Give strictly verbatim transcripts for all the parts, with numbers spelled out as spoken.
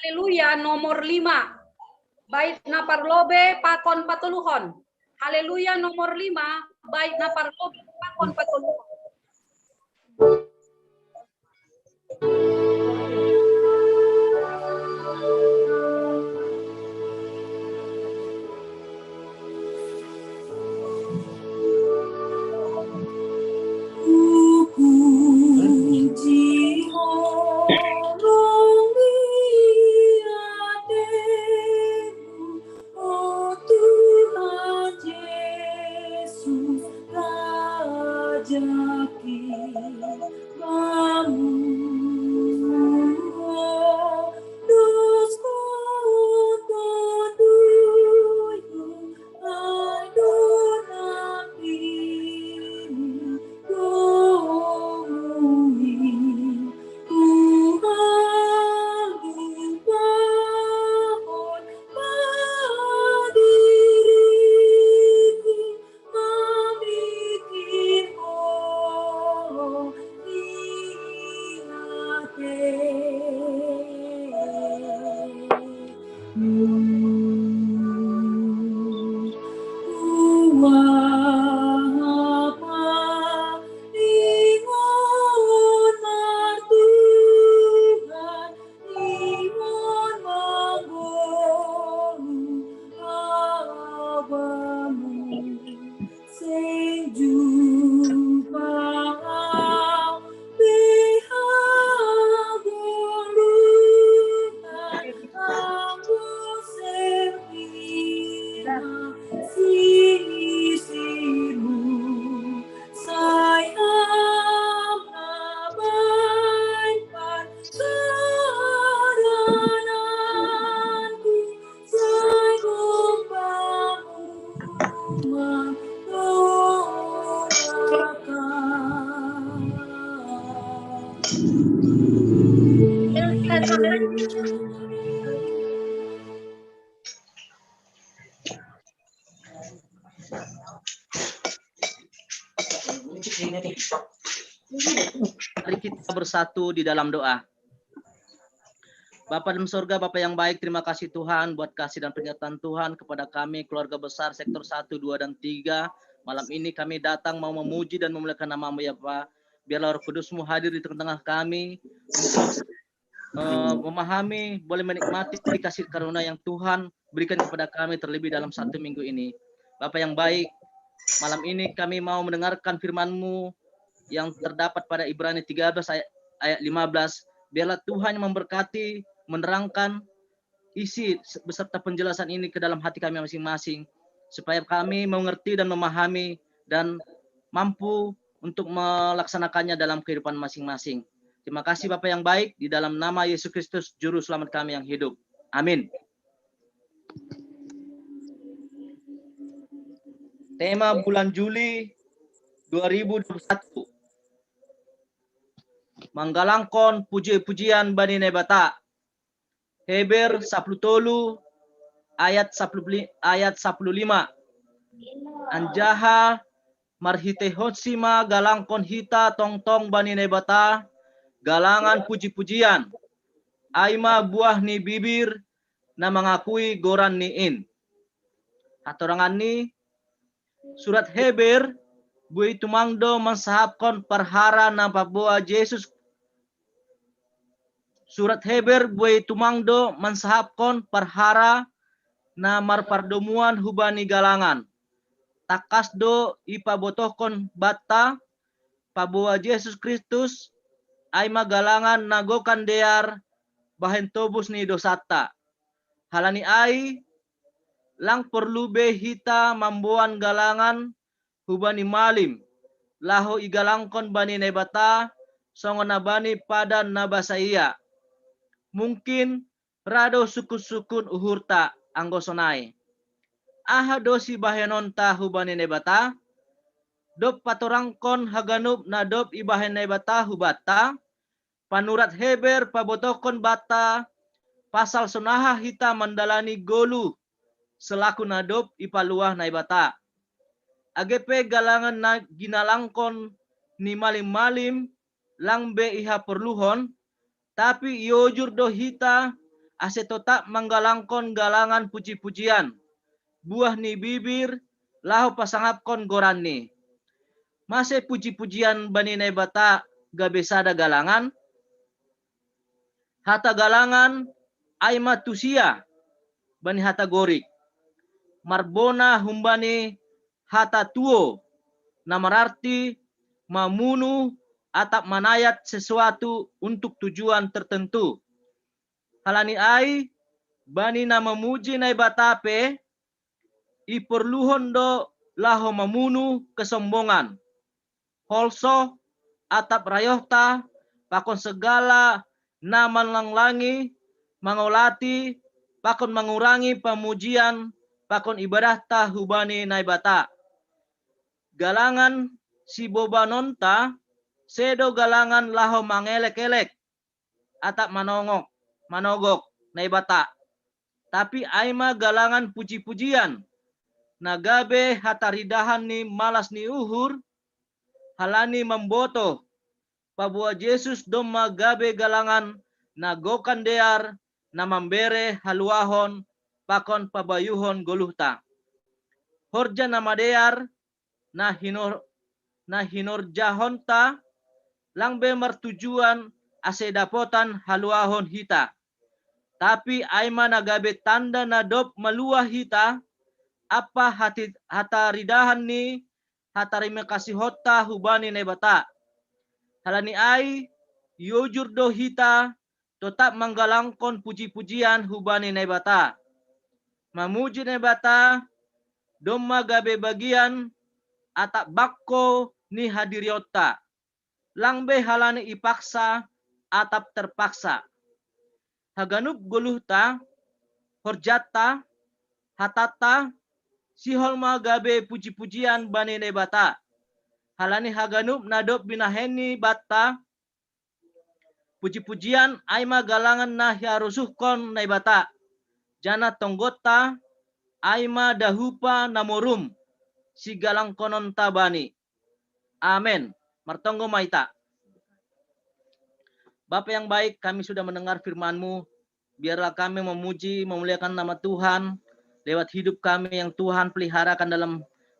Haleluya nomor lima. Bait na parlobei pakon patoluhon. Haleluya nomor lima. Bait na parlobei pakon patoluhon. Mari kita bersatu di dalam doa. Bapa dalam sorga, Bapa yang baik, terima kasih Tuhan buat kasih dan peringatan Tuhan kepada kami, keluarga besar sektor satu, dua, dan tiga. Malam ini kami datang mau memuji dan memuliakan nama-Mu ya Bapa. Biarlah Roh Kudus-Mu hadir di tengah-tengah kami untuk eh, memahami, boleh menikmati kasih karunia yang Tuhan berikan kepada kami terlebih dalam satu minggu ini. Bapa yang baik, malam ini kami mau mendengarkan firman-Mu yang terdapat pada Ibrani tiga belas ayat, ayat lima belas. Biarlah Tuhan yang memberkati, menerangkan isi beserta penjelasan ini ke dalam hati kami masing-masing, supaya kami mengerti dan memahami dan mampu untuk melaksanakannya dalam kehidupan masing-masing. Terima kasih Bapa yang baik, di dalam nama Yesus Kristus, Juru Selamat kami yang hidup. Amin. Tema bulan Juli dua ribu dua puluh satu. Manggalangkon puji-pujian bani Naibata. Heber sapuluh tolu ayat sapuluh li-, ayat sapuluh lima. Anjaha marhitehon si ma galangkon hita tongtong bani Naibata, galangan puji-pujian. Ai ma buah ni bibir na mangakui goran ni in. Hatorangan ni, surat Heber buei tumang do mansahapkon parhara na paboa Jesus. Surat Heber buei tumang do mansahapkon parhara na marpardomuan hubani galangan. Tangkas do ipabotohkon banta, paboa Jesus Kristus ai ma galangan na gokan dear bahen tobus ni dosanta. Halani ai, lang porlu be hita mamboan galangan hubani malim, laho igalangkon bani Naibata songon na bani padan na basaia. Mungkin ra do sungkun-sungkun uhurta anggo sonai. Aha do sibahenonta hubani Naibata? Dob patorangkon haganup na dob ibahen Naibata hubanta, panurat Heber pabotohkon banta pasal sonaha hita mandalani goluh selaku na dob ipaluah Naibata. Age pe galangan na ginalangkon ni malim-malim lang be ihaporluhon, tapi iojur do hita ase totap manggalangkon galangan puji-pujian, buah ni bibir, laho pasangapkon goranni. Mase puji-pujian bani Naibata gabe sada galangan? Hata galangan ai ma tusia bani hata Gorik, marbona humbani hata tuo, na mararti mamunu atap manayat sesuatu untuk tujuan tertentu. Halani ai, bani na mamuji Naibata pe, iporluhon do laho mamunu kesombongan, holso, atap rayohta, pakon segala na manlanglangi, mangolati, pakon mangurangi pamujian pakon ibadahta hubani Naibata. Galangan sibobanonta sedo galangan laho mangelek-elek atap manongok, manogok Naibata, tapi ai ma galangan puji-pujian, na gabe hataridahan ni malas ni uhur, halani mamboto, paboa Jesus domma gabe galangan na gokan dear, na mambere haluahon pakon pabayuhon goluhta. Horja na madear na hinor-, na hinorjahonta lang be martujuan ase dapotan haluahon hita. Tapi ai ma na gabe tanda na dob maluah hita, ampa hati-, hataridahan ni hatarima kasihonta hubani Naibata. Halani ai, iojur do hita totap manggalangkon puji-pujian hubani Naibata. Mamuji Naibata domma gabe bagian atap bangko ni hadirionta, lang be halani ipaksa atap terpaksa. Haganup goluhta, horjanta, hatanta, sihol ma gabe puji-pujian bani Naibata. Halani haganup na dob binahenni banta, puji-pujian ai ma galangan na hiarusuhkon Naibata, janah tonggonta ai ma dahupa na morum sigalangkononta Bani. Amen. Martonggo ma hita. Bapa yang baik, kami sudah mendengar firman-Mu. Biarlah kami memuji, memuliakan nama Tuhan lewat hidup kami yang Tuhan peliharakan dalam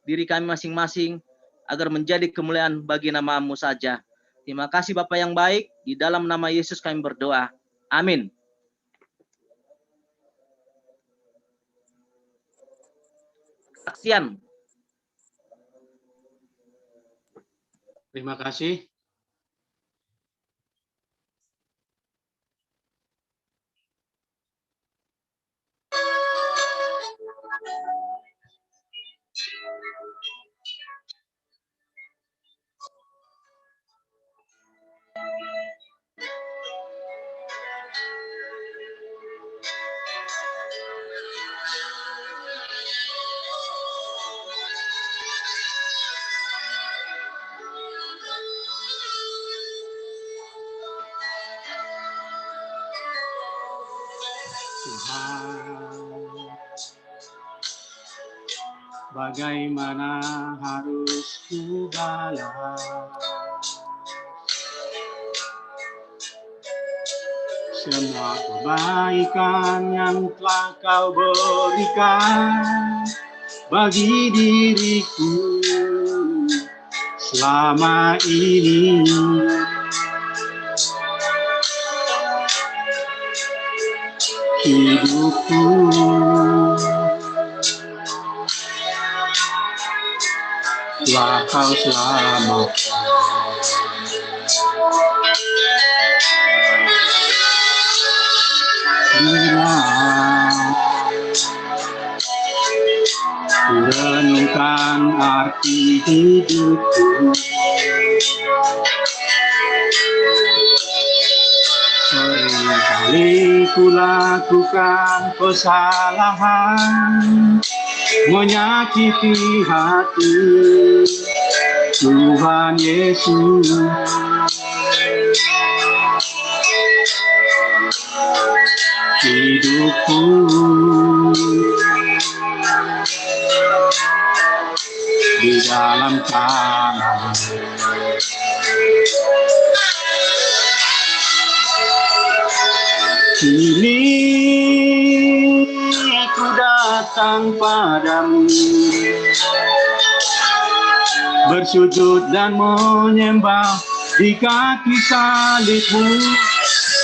diri kami masing-masing, agar menjadi kemuliaan bagi nama-Mu saja. Terima kasih Bapa yang baik, di dalam nama Yesus kami berdoa. Amin. Saksian. Terima kasih. Tuhan, bagaimana harus kubalas semua kebaikan yang telah Kau berikan bagi diriku selama ini? Hidupku telah Kau selamatkan. Bila kurenungkan arti hidupku, seringkali kulakukan kesalahan, menyakiti hati Tuhan Yesus. Hidupku di dalam tangan. Kini datang padamu, bersujud dan menyembah di kaki salibmu.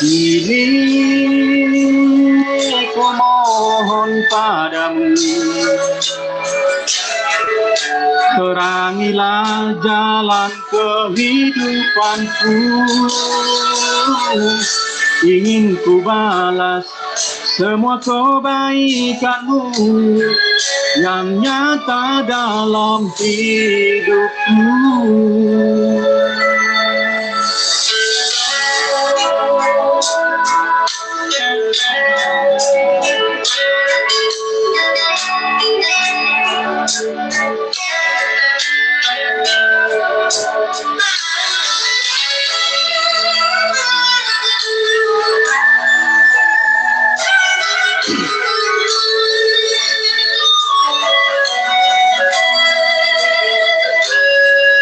Ini ku mohon padamu, terangilah jalan kehidupanku. Ingin ku balas semua kebaikanmu yang nyata dalam hidupku.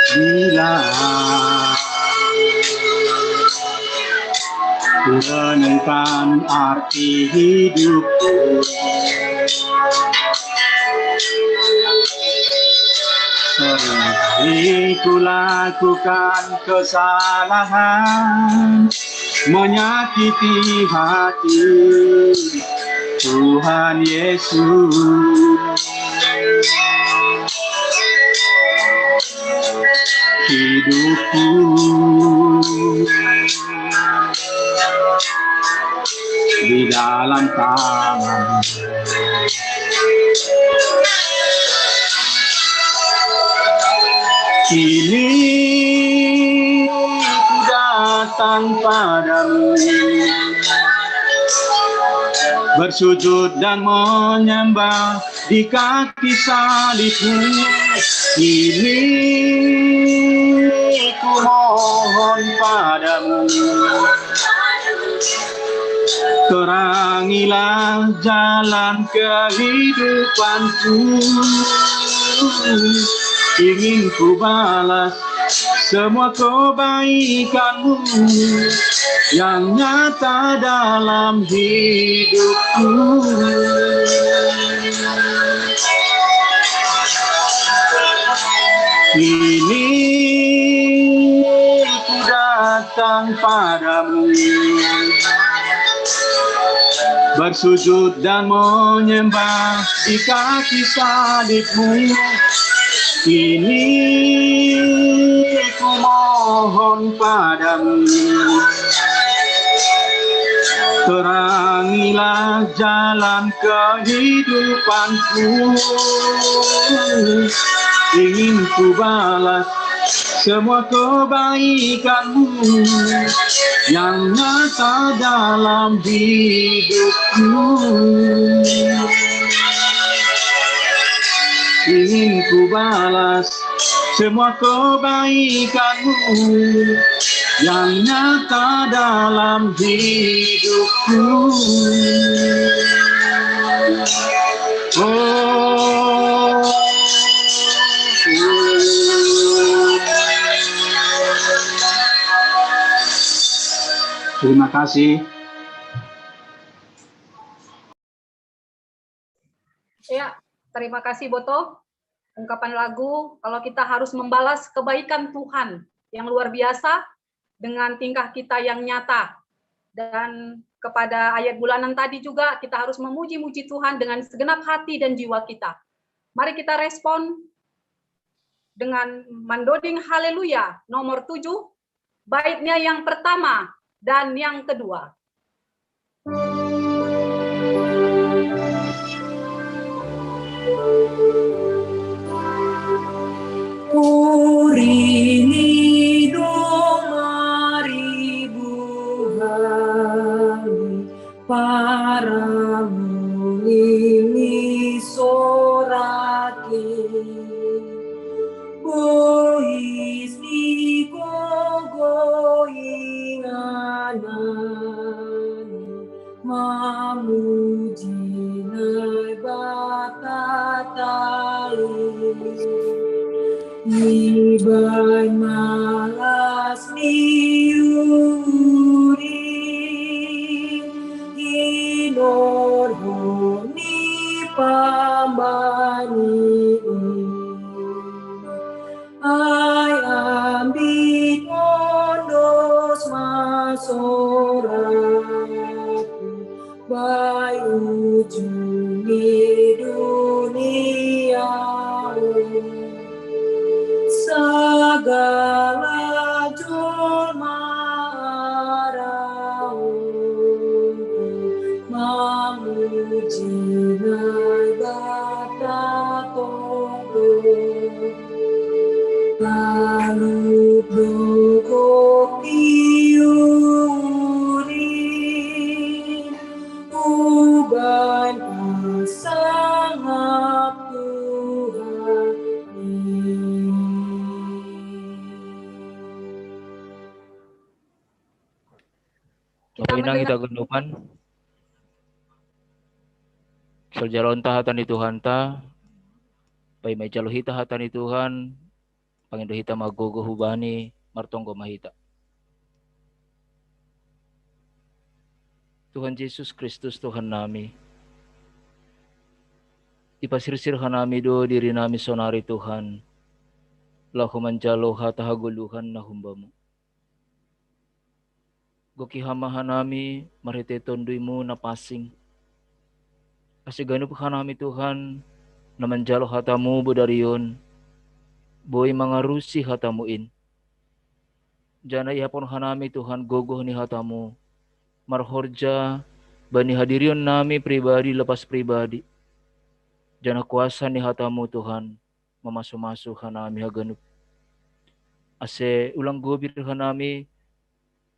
Bila ku renungkan arti hidupku, seringkali ku lakukan kesalahan, menyakiti hati Tuhan Yesus. Hidupku di dalam tangan. Kini ku datang padamu, bersujud dan menyembah di kaki salibmu. Ini ku mohon padamu, terangilah jalan kehidupanku. Ingin ku balas semua kebaikanmu yang nyata dalam hidupku. Ini ku datang padamu, bersujud dan menyembah di kaki salibmu. Ini ku mohon padamu, terangilah jalan kehidupanku. Ingin ku balas semua kebaikanmu yang nyata dalam hidupku. Ingin ku balas semua kebaikanmu yang nyata dalam hidupku. Oh, terima kasih. Ya, terima kasih Boto. Ungkapan lagu, kalau kita harus membalas kebaikan Tuhan yang luar biasa dengan tingkah kita yang nyata. Dan kepada ayat bulanan tadi juga, kita harus memuji-muji Tuhan dengan segenap hati dan jiwa kita. Mari kita respon dengan mandoding haleluya nomor tujuh, baitnya yang pertama dan yang kedua. Puri ni doma ribu hari para mulini soraki. Bois ni gogo inganan mamuji Naibata tali. Ibai malas ni uri, inorho ni pam Soraku bai ujung ni dunia, sagala jolma arahku mamuji Naibata tongtong. Lalu bloko kiuri uban sangap Tuhan. Kita Painang mendengar- ita ganupan. Saljalonta hata ni Tuhanta, bai maijalo hita hata ni Tuhan, pangindo hita magogo hubani, martonggo ma hita. Tuhan Jesus Kristus, Tuhan nami, ipasirsir hanami do diri nami sonari, Tuhan, laho manjalo hata hagoluhan na humbamu. Goki hama hanami marhite Tonduimu na pasing, ase ganup hanami, Tuhan, na manjalo hatamu bodari on, boi mangarusi hatamu in. Janah ihapon hanami, Tuhan, gogoh ni hatamu, marhorja bani hadirion nami pribadi lepas pribadi. Janah kuasa ni hatamu, Tuhan, mamasu-masu hanami haganup. Ase ulang gobir hanami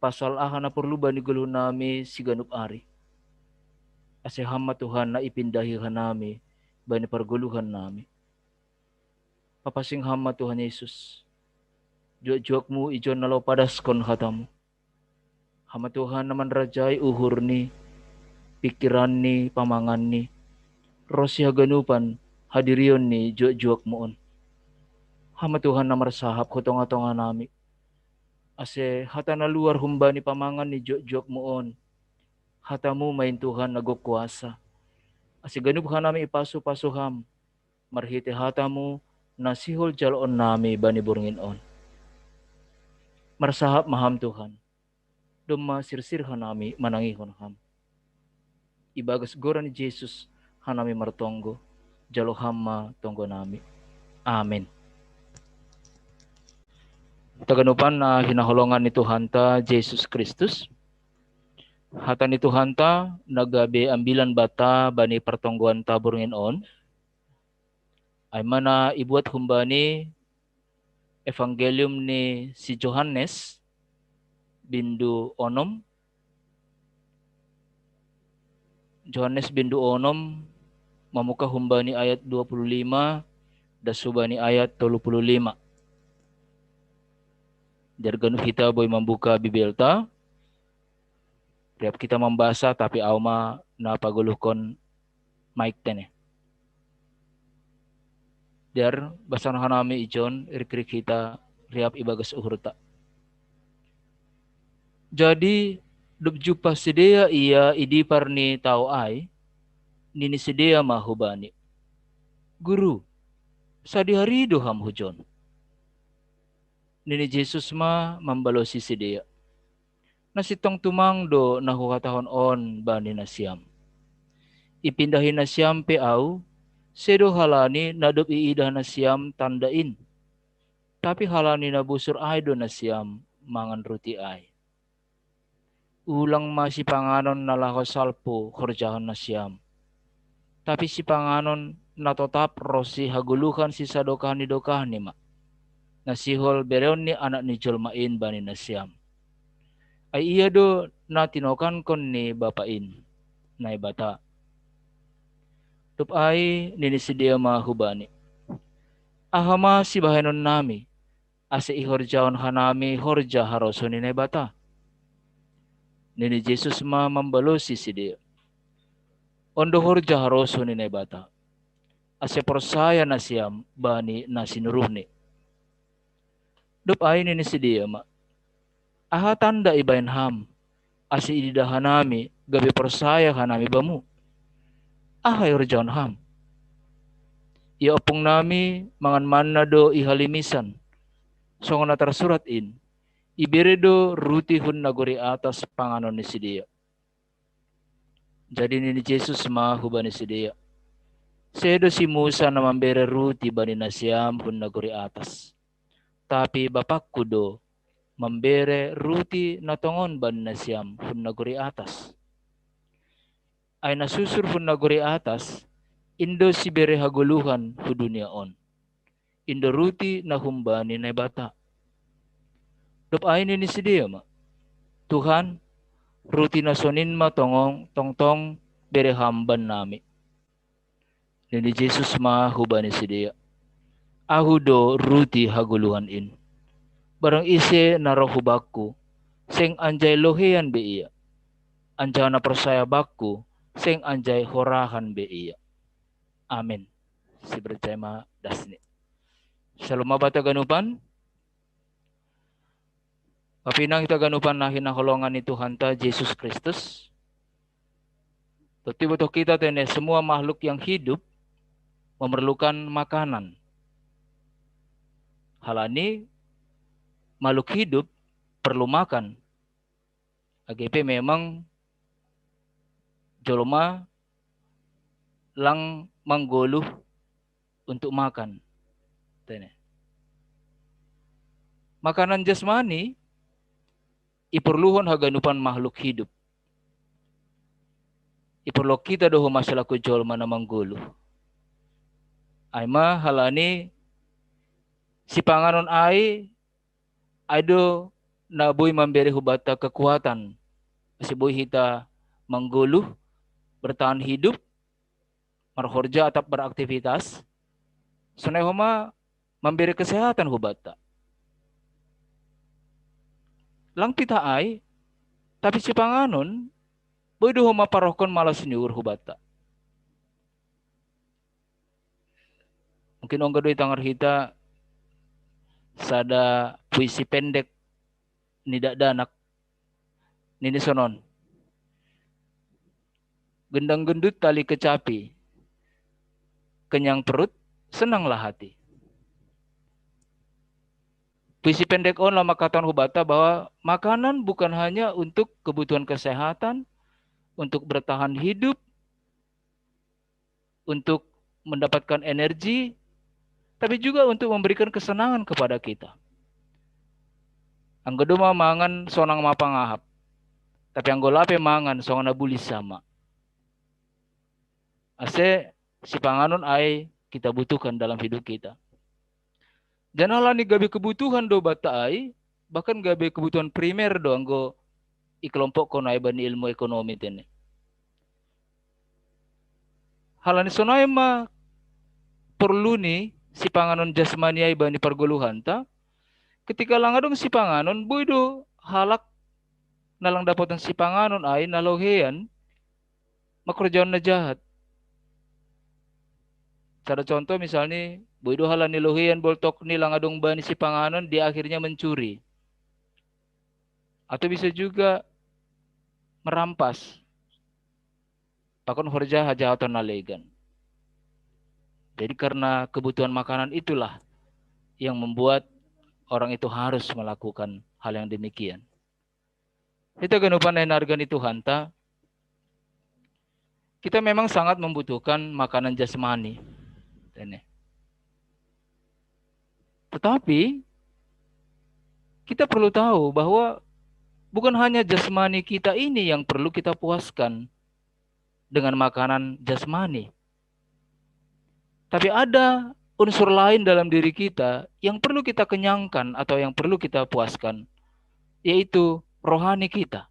pasal aha na porlu bani goluh nami siganup ari. Ase Ham ma, Tuhan, na ipindahi hanami bani pargoluhan nami. Papasing Ham ma, Tuhan Jesus, juak-juakmu ijon na laho padaskon hatamu. Ham ma, Tuhan, na manrajai uhur ni, pikiran ni, pamangan ni, ronsi haganupan hadirion ni juak-juakmu on. Ham ma, Tuhan, na marsahap hu tonga-tonga nami, ase hata na luar humbani pamangan ni juak-juakmu on, hatamu ma in, Tuhan, na gok kuasa, ase ganup hanami ipasu-pasu Ham marhite hatamu na sihol jaloon nami bani borngin on. Marsahap ma Ham, Tuhan, domma sirsir hanami manangihon Ham. Ibagas goran ni Jesus hanami martonggo, jalo Ham ma tonggo nami. Amen. Taganupan na hinaholongan ni Tuhanta Jesus Kristus, hata ni Tuhanta na gabe ambilan banta bani partonggoanta borngin on, ai ma na ibuat humbani Evangelium ni si Johannes, bindu onom. Johannes bindu onom, mamuka humbani ayat dua puluh lima, das hubani ayat tolu puluh lima. Jadi ganup hita boi mambuka Bibelta. Riap hita mambasa, tapi au ma na pagoluhkon mic-ta ne. Jadi basahon hanami ijon, irik-irik hita riap ibagas uhurta. Jadi dob jumpah sidea Ia i dipar ni tao ai, nini sidea ma hu-Bani: Guru, sadihari do Ham hujon. Nini Jesus ma mambalosi sidea: Na sintong tumang do na Huhatahon on bani nasiam. Ipindahi nasiam pe Au, sedo halani na dob iidah nasiam tanda in, tapi halani na bosur ai do nasiam mangan ruti ai. Ulang ma sipanganon na laho salpu horjahon nasiam, tapi sipanganon na totap ronsi hagoluhan sisadokah ni dokahni ma, na sihol bereon ni Anak ni jolma in bani nasiam. Ai Ia do na tinokankon ni Bapa in, Naibata. Dob ai nini sidea ma hu-Bani: Aha ma sibahenon nami, ase ihorjahon hanami horja harosuh ni Naibata? Nini Jesus ma mambalosi sidea: On do horja harosuh ni Naibata, ase porsaya nasiam bani na sinuruhNi. Dob ai nini sidea ma: Aha tanda ibahen Ham, ase ididah hanami gabe porsaya hanami Bamu? Aha ihorjahon Ham? Ia ompung nami mangan manna do i halimisan, songon na tarsurat in: Ibere do ruti hun nagori atas panganon ni sidea. Jadi nini Jesus ma hubani sidea, sedo si Musa na mambere ruti bani nasiam hun nagori atas. Tapi Bapakku do mambere ruti na tongon bani nasiam hun nagori atas. Ai na susur hun nagori atas, indo sibere hagoluhan hu dunia on. Indo ruti na humbani Naibata. Dop ai nini sidea ma, Tuhan, ruti na sonin ma tongong tongtong bere ham bannami. Nini Jesus ma hubani sidea, Ahu do ruti hagoluhan in. Barang ise na roh hubakku, seng anjai lohean be ia. Anjaha na porsaya bakku, seng anjai horahan be ia. Amen. Siberjai ma dasni. Shalom ma banta ganupan. Papinang hita ganupan na hinaholongan ni Tuhanta Jesus Kristus. Totibo toh kita tene semua makhluk yang hidup memerlukan makanan. Halani makhluk hidup perlu makan. Age pe memang jolma lang manggoluh untuk makan. Tene. Makanan jasmani iperluhon haganupan makhluk hidup. Iperlu kita doho ma selaku jolma na manggoluh. Ai ma halani sipanganon ai, ai do na boi mambere hubanta kekuatan. Ase boi hita manggoluh, bertahan hidup, marhorja atap beraktivitas. Sonai homa mambere kesehatan hubanta. Lang pita ai, tapi sipanganon, boi do homa parohkon malas ni uhur hubanta. Mungkin ongga do itangar hita sada puisi pendek ni dakdanak nini sonon. Gendang gendut tali kecapi, kenyang perut, senanglah hati. Puisi pendek on lah mangkatahon hubanta bahwa makanan bukan hanya untuk kebutuhan kesehatan, untuk bertahan hidup, untuk mendapatkan energi, tapi juga untuk memberikan kesenangan kepada kita. Anggo do ma mangan sonang ma pangahap, tapi anggo lape mangan songon na bulis sama. Ase sipanganon ai kita butuhkan dalam hidup kita. Jangan halani gabe kebutuhan do banta ai, bahkan gabe kebutuhan primer do anggo ikelompok ko nai bani ilmu ekonomi tene. Halani sonai ma perlu ni sipanganon jasmani ai bani pargoluhanta. Ketika lang adong sipanganon, boi do halak na lang dapotan sipanganon ai na lohean makorjahon na jahat. Sada contoh misalnya, boi do halani lohean boltok ni lang adong bani sipanganon, dia akhirnya mencuri. Atau bisa juga merampas. Pakon horja hajahaton na legan. Jadi karena kebutuhan makanan itulah yang membuat orang itu harus melakukan hal yang demikian. Hita ganupan na hinarga ni Tuhanta, kita memang sangat membutuhkan makanan jasmani. Tene. Tetapi kita perlu tahu bahwa bukan hanya jasmani kita ini yang perlu kita puaskan dengan makanan jasmani. Tapi ada unsur lain dalam diri kita yang perlu kita kenyangkan atau yang perlu kita puaskan, yaitu rohani kita.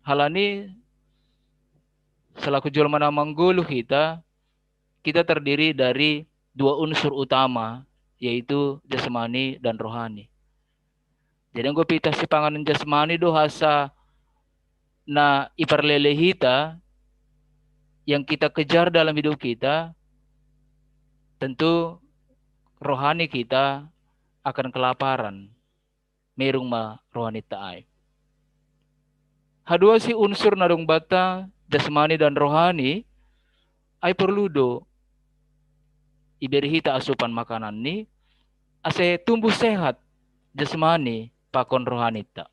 Halani selaku jolma na manggoluh hita, kita terdiri dari dua unsur utama, yaitu jasmani dan rohani. Jadi anggo pe hita sipanganon jasmani do asa na iparlele hita, yang kita kejar dalam hidup kita, tentu rohani kita akan kelaparan. Merung ma rohani ta ai. Haduasi unsur na dung banta, jasmani dan rohani, ai perlu do iberi hita asupan makanan ni, ase tumbuh sehat jasmani pakon rohanita.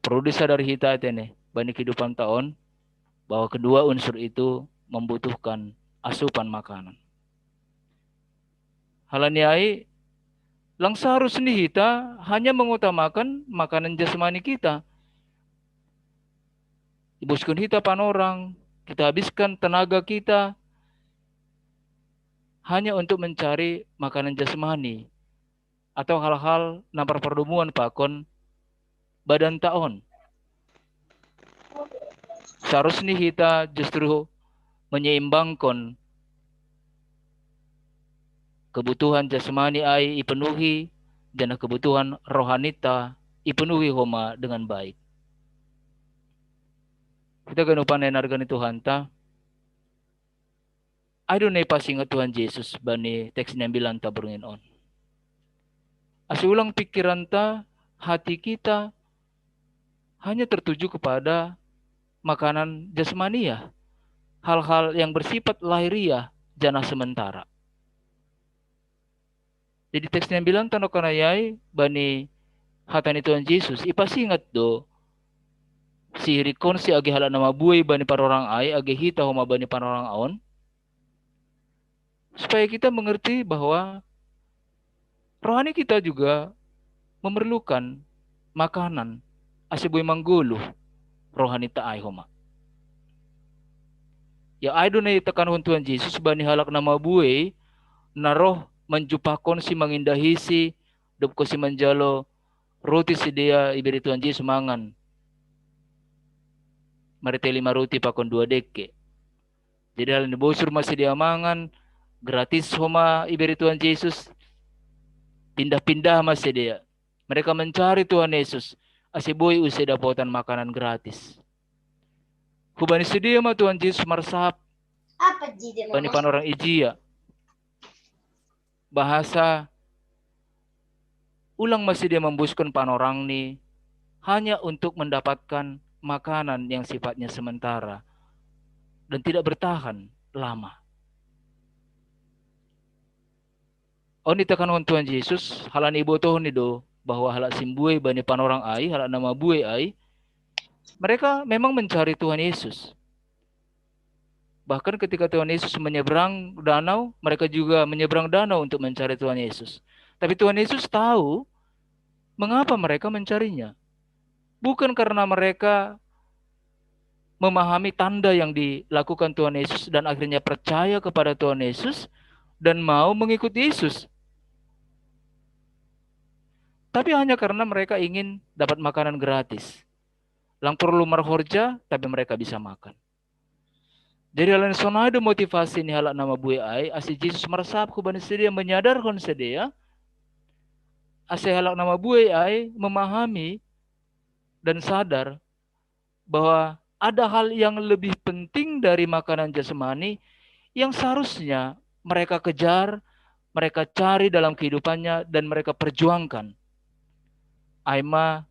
Perlu disadari hita tene bani kehidupan taon bahwa kedua unsur itu membutuhkan asupan makanan. Halani ai, lang seharusnya hita hanya mengutamakan makanan jasmani kita. Ibuskun hita panorang, kita habiskan tenaga kita hanya untuk mencari makanan jasmani atau hal-hal nampar perdomuan pakon badan taon. Seharusnya hita justru menyeimbangkan kebutuhan jasmani ai ipenuhi, janah kebutuhan rohanita ipenuhi homa dengan baik. Kita ganupan nargani Tuhan ta. Ai do ne pasingat Tuhan Yesus bani teks nyambilan ta berungin on. Asi ulang pikiran ta, hati kita hanya tertuju kepada makanan jasmania, hal-hal yang bersifat lahiriah, janah sementara. Jadi teks nyambilan ta no kanayai bani hatani Tuhan Yesus ipasingat do si irikon si agi halak na mabuai bani panorang ai, agi hita homa bani panorang aon, supaya kita mengerti bahwa rohani kita juga memerlukan makanan asi buai manggoluh rohanita ai homa. Ya ai do ne tekanuhon Tuhan Yesus bani halak na mabuai na roh manjupahkon si, mangindahisi, dob ko si manjalo roti sidea iberi Tuhan Yesus mangan. Marite lima roti pakon dua deke. Jadi halani bosur ma sidea mangan, gratis homa iberi Tuhan Yesus, pindah-pindah ma sidea. Mereka mencari Tuhan Yesus, asi buai use dapotan makanan gratis. Hubani sidea ma Tuhan Yesus marsahap bani panorang ijia. Bahasa ulang ma sidea mambuskon panorang ni hanya untuk mendapatkan makanan yang sifatnya sementara dan tidak bertahan lama. On itekanuhon Tuhan Yesus, halani ibotohon ni do bahwa halak simbuai bani panorang ai, halak na mabuai ai, mereka memang mencari Tuhan Yesus. Bahkan ketika Tuhan Yesus menyeberang danau, mereka juga menyeberang danau untuk mencari Tuhan Yesus. Tapi Tuhan Yesus tahu mengapa mereka mencarinya. Bukan karena mereka memahami tanda yang dilakukan Tuhan Yesus dan akhirnya percaya kepada Tuhan Yesus dan mau mengikuti Yesus. Tapi hanya karena mereka ingin dapat makanan gratis. Lang perlu marhorja, tapi mereka bisa makan. Jadi halani sonai do motivasi ni halak na mabuai ai, asi Yesus marsahap hubani sidea, menyadarkan sidea, asi halak na mabuai ai memahami dan sadar bahwa ada hal yang lebih penting dari makanan jasmani yang seharusnya mereka kejar, mereka cari dalam kehidupannya, dan mereka perjuangkan. Ai ma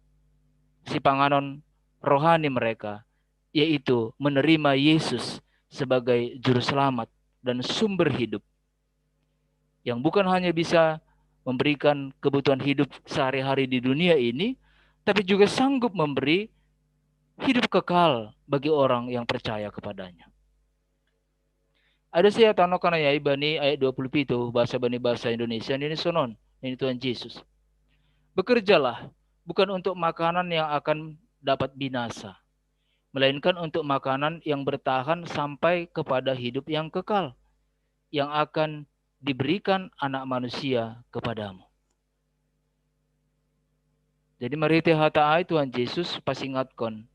sipanganon rohani mereka, yaitu menerima Yesus sebagai juru selamat dan sumber hidup, yang bukan hanya bisa memberikan kebutuhan hidup sehari-hari di dunia ini, tapi juga sanggup memberi hidup kekal bagi orang yang percaya kepada-Nya. Ada saya tanokan ayat bani ayat dua puluh pitu, bahasa bani bahasa Indonesia, ini sonon, ini Tuhan Yesus. Bekerjalah bukan untuk makanan yang akan dapat binasa, melainkan untuk makanan yang bertahan sampai kepada hidup yang kekal, yang akan diberikan Anak Manusia kepadamu. Jadi marhite hata ai Tuhan Yesus pasingatkon,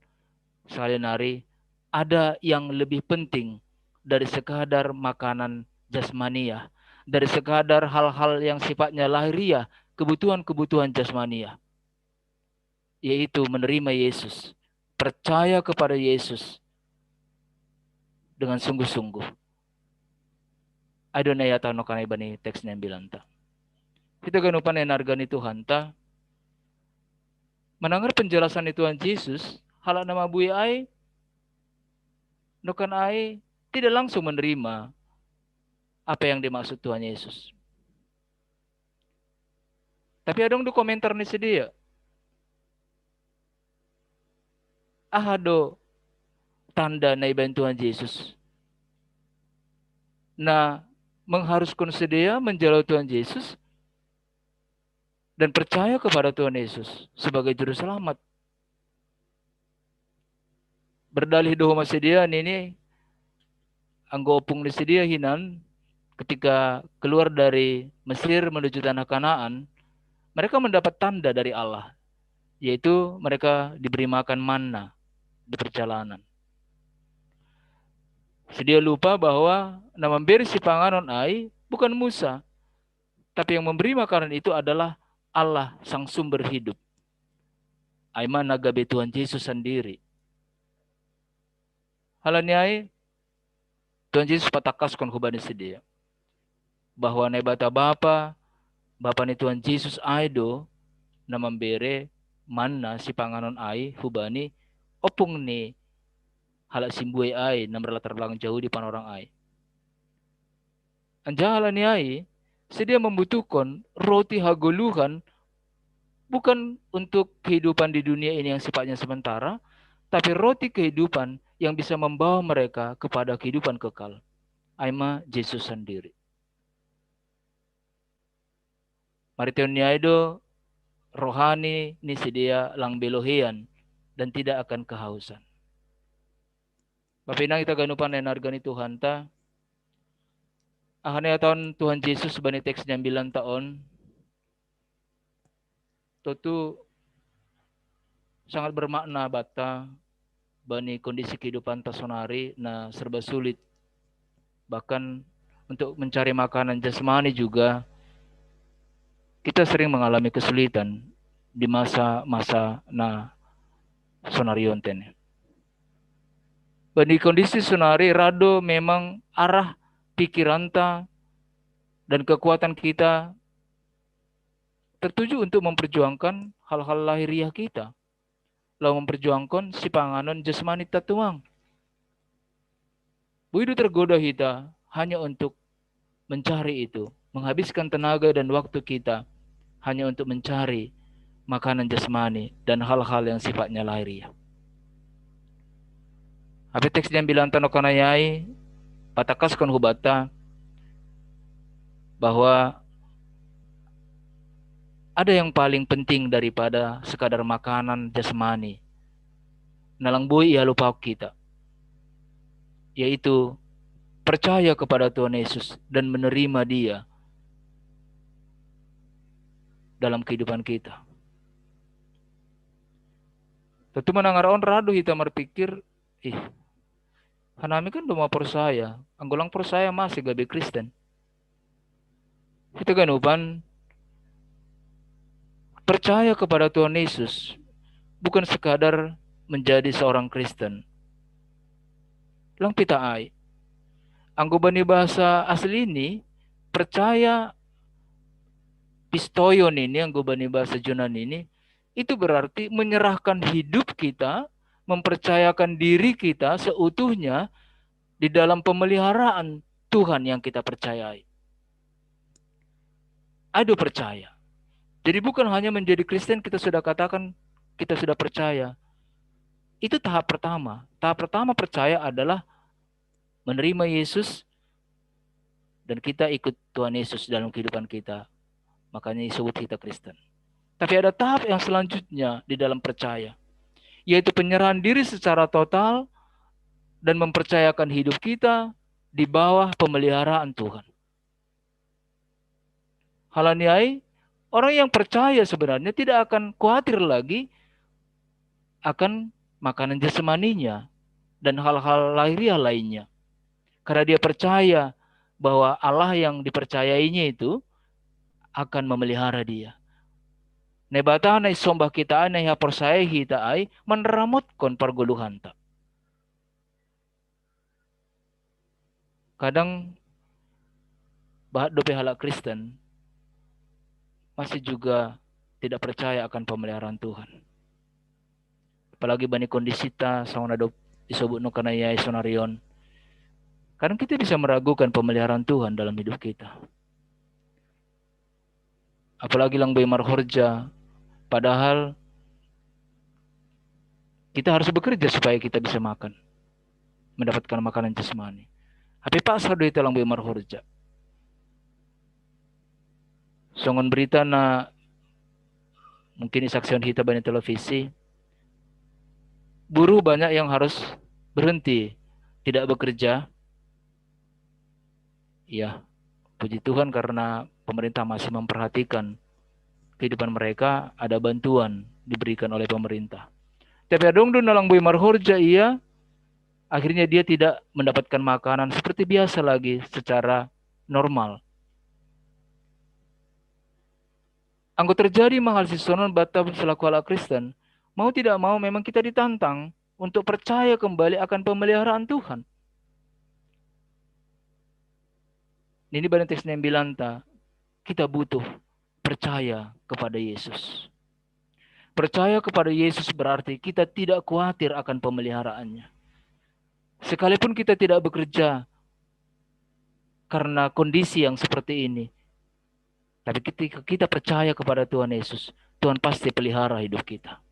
salinari ada yang lebih penting dari sekadar makanan jasmaniah, dari sekadar hal-hal yang sifatnya lahiriah, kebutuhan-kebutuhan jasmaniah, yaitu menerima Yesus, percaya kepada Yesus dengan sungguh-sungguh. Ai do ne ayat no kanai bani teks nyambilan ta. Kita ganupan ne nargani Tuhan ta. Mendengar penjelasan ni Tuhan Yesus, halak na mabuai ai, nokan ai tidak langsung menerima apa yang dimaksud Tuhan Yesus. Tapi adong do komentar ni si dia. Aha do tanda na ibaen Tuhan Jesus na mengharuskan si dia menjalo Tuhan Jesus dan percaya kepada Tuhan Yesus sebagai juru selamat. Berdalih do homa si dia nini, anggo opung ni si dia hinan, ketika keluar dari Mesir menuju tanah Kanaan, mereka mendapat tanda dari Allah, yaitu mereka diberi makan manna di perjalanan. Si dia lupa bahwa na mambere sipanganon ai bukan Musa, tapi yang memberi makanan itu adalah Allah, sang sumber hidup. Ai ma na gabe Tuhan Jesus sandiri. Halani ai, Tuhan Jesus patakaskon hubani si dia bahwa Naibata Bapa, Bapa ni Tuhan Jesus ai do na mambere manna sipanganon ai hubani opung ni halak si mbue ai na marlatar belakang Jahudi, panorang ai. Anjaha halani ai, si dia membutuhkan roti hagoluhan bukan untuk kehidupan di dunia ini yang sifatnya sementara, tapi roti kehidupan yang bisa membawa mereka kepada kehidupan kekal. Ai ma Jesus sandiri. Marhiteon ni ai do rohani ni si dia lang be lohean dan tidak akan kehausan. Bapa inang ita ganupan na hinarga ni Tuhanta, aha na ihatahon Tuhan Jesus bani teks jambilanta on, tontu sangat bermakna banta bani kondisi kehidupanta sonari na serba sulit. Bahkan untuk mencari makanan jasmani juga kita sering mengalami kesulitan di masa-masa na sonari on ten. Bani kondisi sonari ra do memang arah pikiranta dan kekuatan kita tertuju untuk memperjuangkan hal-hal lahiriah kita, lalu memperjuangkan sipanganon jasmani ta tumang. Boi do tergoda hita hanya untuk mencari itu, menghabiskan tenaga dan waktu kita hanya untuk mencari makanan jasmani dan hal-hal yang sifatnya lahiriah. Hape teks jambilanta nongkanai ai patakaskon hubanta bahwa ada yang paling penting daripada sekadar makanan jasmani na lang boi ihalupahon hita, yaitu percaya kepada Tuhan Yesus dan menerima Dia dalam kehidupan kita. Tontu manang ara on ra do hita marpikir, ih, hanami kan do ma porsaya, anggo lang porsaya mase gabe Kristen. Hita ganupan percaya kepada Tuhan Yesus bukan sekadar menjadi seorang Kristen. Lang pita ai. Anggo bani bahasa asli ini, percaya, pistoion ini, anggo bani bahasa Yunani ini, itu berarti menyerahkan hidup kita, mempercayakan diri kita seutuhnya di dalam pemeliharaan Tuhan yang kita percayai. Ai do percaya. Jadi bukan hanya menjadi Kristen kita sudah katakan kita sudah percaya. Itu tahap pertama. Tahap pertama percaya adalah menerima Yesus dan kita ikut Tuhan Yesus dalam kehidupan kita. Makanya disebut kita Kristen. Tapi ada tahap yang selanjutnya di dalam percaya, yaitu penyerahan diri secara total dan mempercayakan hidup kita di bawah pemeliharaan Tuhan. Halani ai, orang yang percaya sebenarnya tidak akan khawatir lagi akan makanan jasmaninya dan hal-hal lahiriah lainnya. Karena dia percaya bahwa Allah yang dipercayainya itu akan memelihara dia. Naibata na isombah hita ai, na ihaporsayahi hita ai, manramotkon pargoluhanta. Kadang bahat dope halak Kristen masih juga tidak percaya akan pemeliharaan Tuhan. Apalagi bani kondisita songon na dob disobut nongkanai ai sonari on. Kadang kita bisa meragukan pemeliharaan Tuhan dalam hidup kita. Apalagi lang boy marhorja. Padahal kita harus bekerja supaya kita bisa makan, mendapatkan makanan jasmani. Tapi pasal do ita lang boy marhorja. Songon berita na mungkin saksian hita bani televisi, buruh banyak yang harus berhenti, tidak bekerja. Ya, puji Tuhan karena pemerintah masih memperhatikan kehidupan mereka, ada bantuan diberikan oleh pemerintah. Tapi adong do na lang boy marhorja ia, akhirnya dia tidak mendapatkan makanan seperti biasa lagi secara normal. Anggo terjadi ma hal sisonon banta selaku halak Kristen, mau tidak mau memang kita ditantang untuk percaya kembali akan pemeliharaan Tuhan. Nini bani teks na imbilanta, kita butuh percaya kepada Yesus. Percaya kepada Yesus berarti kita tidak khawatir akan pemeliharaannya. Sekalipun kita tidak bekerja karena kondisi yang seperti ini, tapi ketika kita percaya kepada Tuhan Yesus, Tuhan pasti pelihara hidup kita.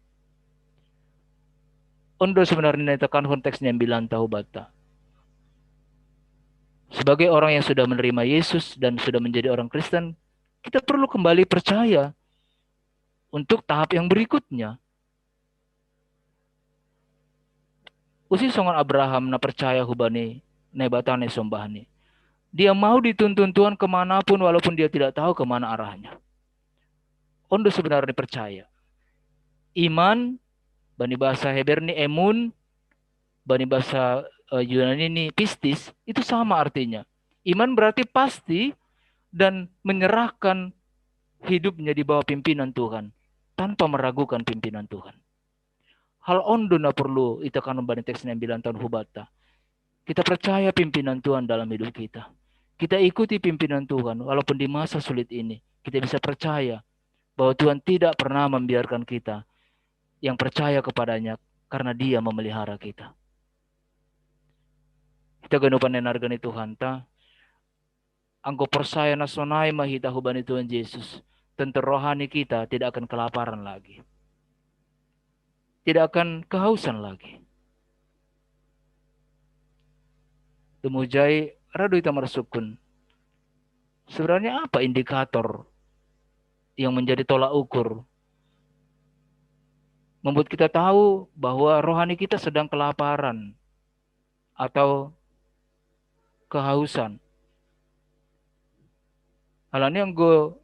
On do sebenarnya na itekan konteks na imbilanta tu banta. Sebagai orang yang sudah menerima Yesus dan sudah menjadi orang Kristen, kita perlu kembali percaya untuk tahap yang berikutnya. Usi songon Abraham na percaya hubani Naibata na isombahni. Dia mau dituntun Tuhan kemanapun walaupun dia tidak tahu kemana arahnya. On do sebenarnya percaya. Iman, bani bahasa Heber ni emun, bani bahasa uh, Yunani ni pistis, itu sama artinya. Iman berarti pasti dan menyerahkan hidupnya di bawah pimpinan Tuhan, tanpa meragukan pimpinan Tuhan. Hal on do na perlu ita kanon bani teks na imbilanta tu banta. Kita percaya pimpinan Tuhan dalam hidup kita. Kita ikuti pimpinan Tuhan walaupun di masa sulit ini. Kita bisa percaya bahwa Tuhan tidak pernah membiarkan kita yang percaya kepada-Nya karena Dia memelihara kita. Kita ganupan na hinarga ni Tuhanta, anggo porsaya na sonai ma hita hubani Tuhan Yesus, tentu rohani kita tidak akan kelaparan lagi. Tidak akan kehausan lagi. Domu jai, radu ita marsungkun. Sebenarnya apa indikator yang menjadi tolak ukur membuat kita tahu bahwa rohani kita sedang kelaparan atau kehausan? Alani anggo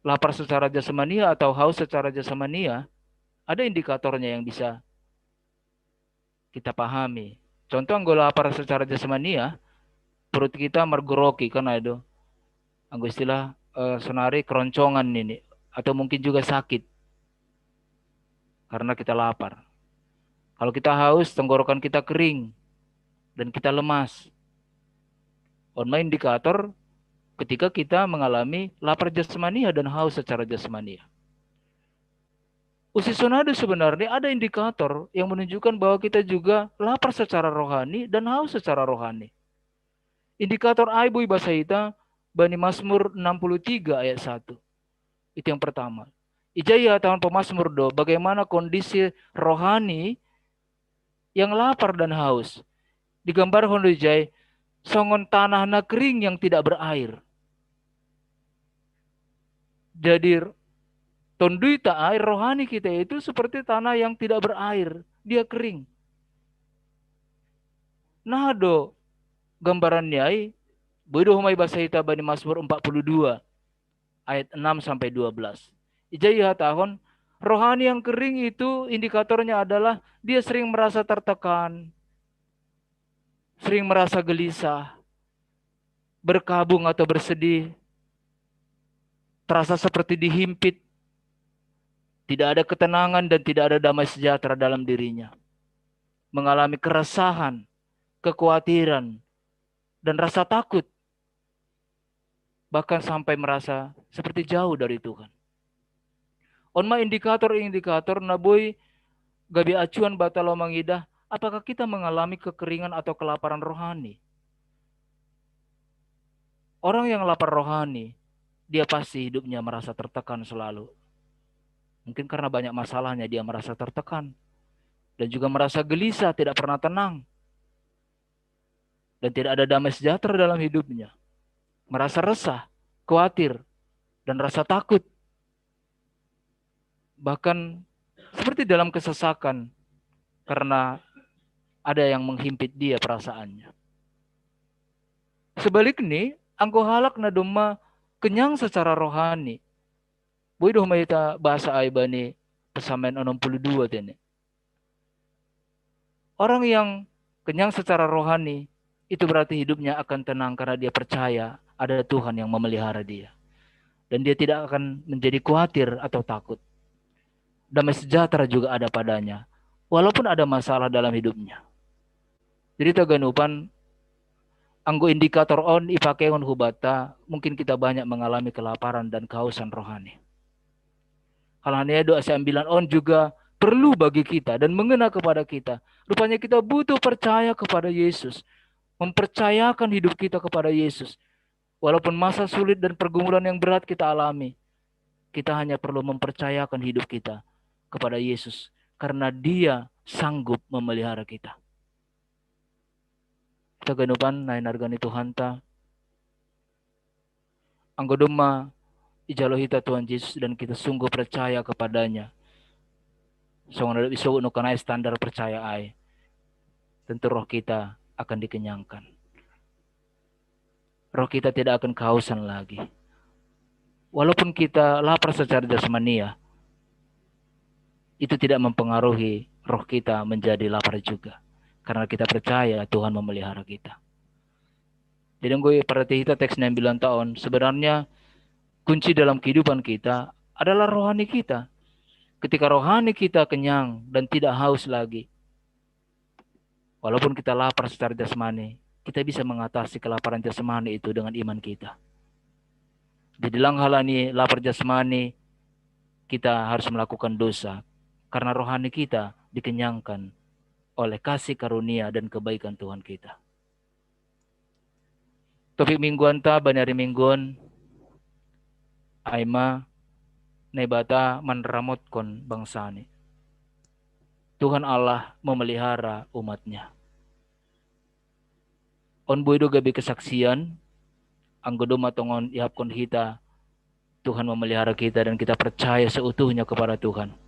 lapar secara jasmania atau haus secara jasmania, ada indikatornya yang bisa kita pahami. Contoh, anggo lapar secara jasmania, perut kita margoroki, kan ada. Anggo istilah uh, sonari, keroncongan ini, atau mungkin juga sakit karena kita lapar. Kalau kita haus, tenggorokan kita kering dan kita lemas. On ma indikator ketika kita mengalami lapar jasmania dan haus secara jasmania. Usi sonai do sebenarnya ada indikator yang menunjukkan bahwa kita juga lapar secara rohani dan haus secara rohani. Indikator ai boi basa hita bani Mazmur enam puluh tiga ayat satu. Itu yang pertama. Ija ihatahon pemazmur do bagaimana kondisi rohani yang lapar dan haus. Digambarkan do ijai songon tanah na kering yang tidak berair. Jadi tonduita ai, rohani kita itu seperti tanah yang tidak berair, dia kering. Nah do gambaran ni ai, boi do homa ibasa hita bani Mazmur empat puluh dua ayat enam sampai dua belas. Ija ihatahon, rohani yang kering itu indikatornya adalah dia sering merasa tertekan, sering merasa gelisah, berkabung atau bersedih, terasa seperti dihimpit, tidak ada ketenangan dan tidak ada damai sejahtera dalam dirinya. Mengalami keresahan, kekhawatiran, dan rasa takut. Bahkan sampai merasa seperti jauh dari Tuhan. On ma indikator-indikator na boi gabe acuan banta laho mangidah apakah kita mengalami kekeringan atau kelaparan rohani. Orang yang lapar rohani, dia pasti hidupnya merasa tertekan selalu. Mungkin karena banyak masalahnya dia merasa tertekan dan juga merasa gelisah, tidak pernah tenang. Dan tidak ada damai sejahtera dalam hidupnya. Merasa resah, khawatir, dan rasa takut. Bahkan seperti dalam kesesakan karena ada yang menghimpit dia perasaannya. Sebaliknya, anggo halak na domma kenyang secara rohani. Boi do homa hita bahasa ai bani Psalmen onom puluh dua tene. Orang yang kenyang secara rohani, itu berarti hidupnya akan tenang karena dia percaya ada Tuhan yang memelihara dia. Dan dia tidak akan menjadi khawatir atau takut. Damai sejahtera juga ada padanya, walaupun ada masalah dalam hidupnya. Jadi taganupan, anggo indikator on ipakehon hubata, mungkin kita banyak mengalami kelaparan dan kehausan rohani. Hal hanya doa sambilan on juga perlu bagi kita dan mengena kepada kita. Rupanya kita butuh percaya kepada Yesus, mempercayakan hidup kita kepada Yesus. Walaupun masa sulit dan pergumulan yang berat kita alami, kita hanya perlu mempercayakan hidup kita kepada Yesus, karena Dia sanggup memelihara kita. Taganupan na hinargani Tuhanta, anggo domma ijalo hita Tuhan Yesus dan kita sungguh percaya kepada-Nya, songon na isobut nangkin ai standar percaya ai, tentu roh kita akan dikenyangkan. Roh kita tidak akan kehausan lagi. Walaupun kita lapar secara jasmania, itu tidak mempengaruhi roh kita menjadi lapar juga, karena kita percaya Tuhan memelihara kita. Jadi anggo iparhati hita teks na sambilan on, sebenarnya kunci dalam kehidupan kita adalah rohani kita. Ketika rohani kita kenyang dan tidak haus lagi, walaupun kita lapar secara jasmani, kita bisa mengatasi kelaparan jasmani itu dengan iman kita. Jadi lang halani lapar jasmani, kita harus melakukan dosa, karena rohani kita dikenyangkan oleh kasih karunia dan kebaikan Tuhan kita. Topik mingguanta bani ari Minggu on, ai ma Naibata manramotkon bangsa-Ni. Tuhan Allah memelihara umat-Nya. On boi do gabe kesaksian, anggo domma tongon iahapkon hita, Tuhan memelihara kita dan kita percaya seutuhnya kepada Tuhan.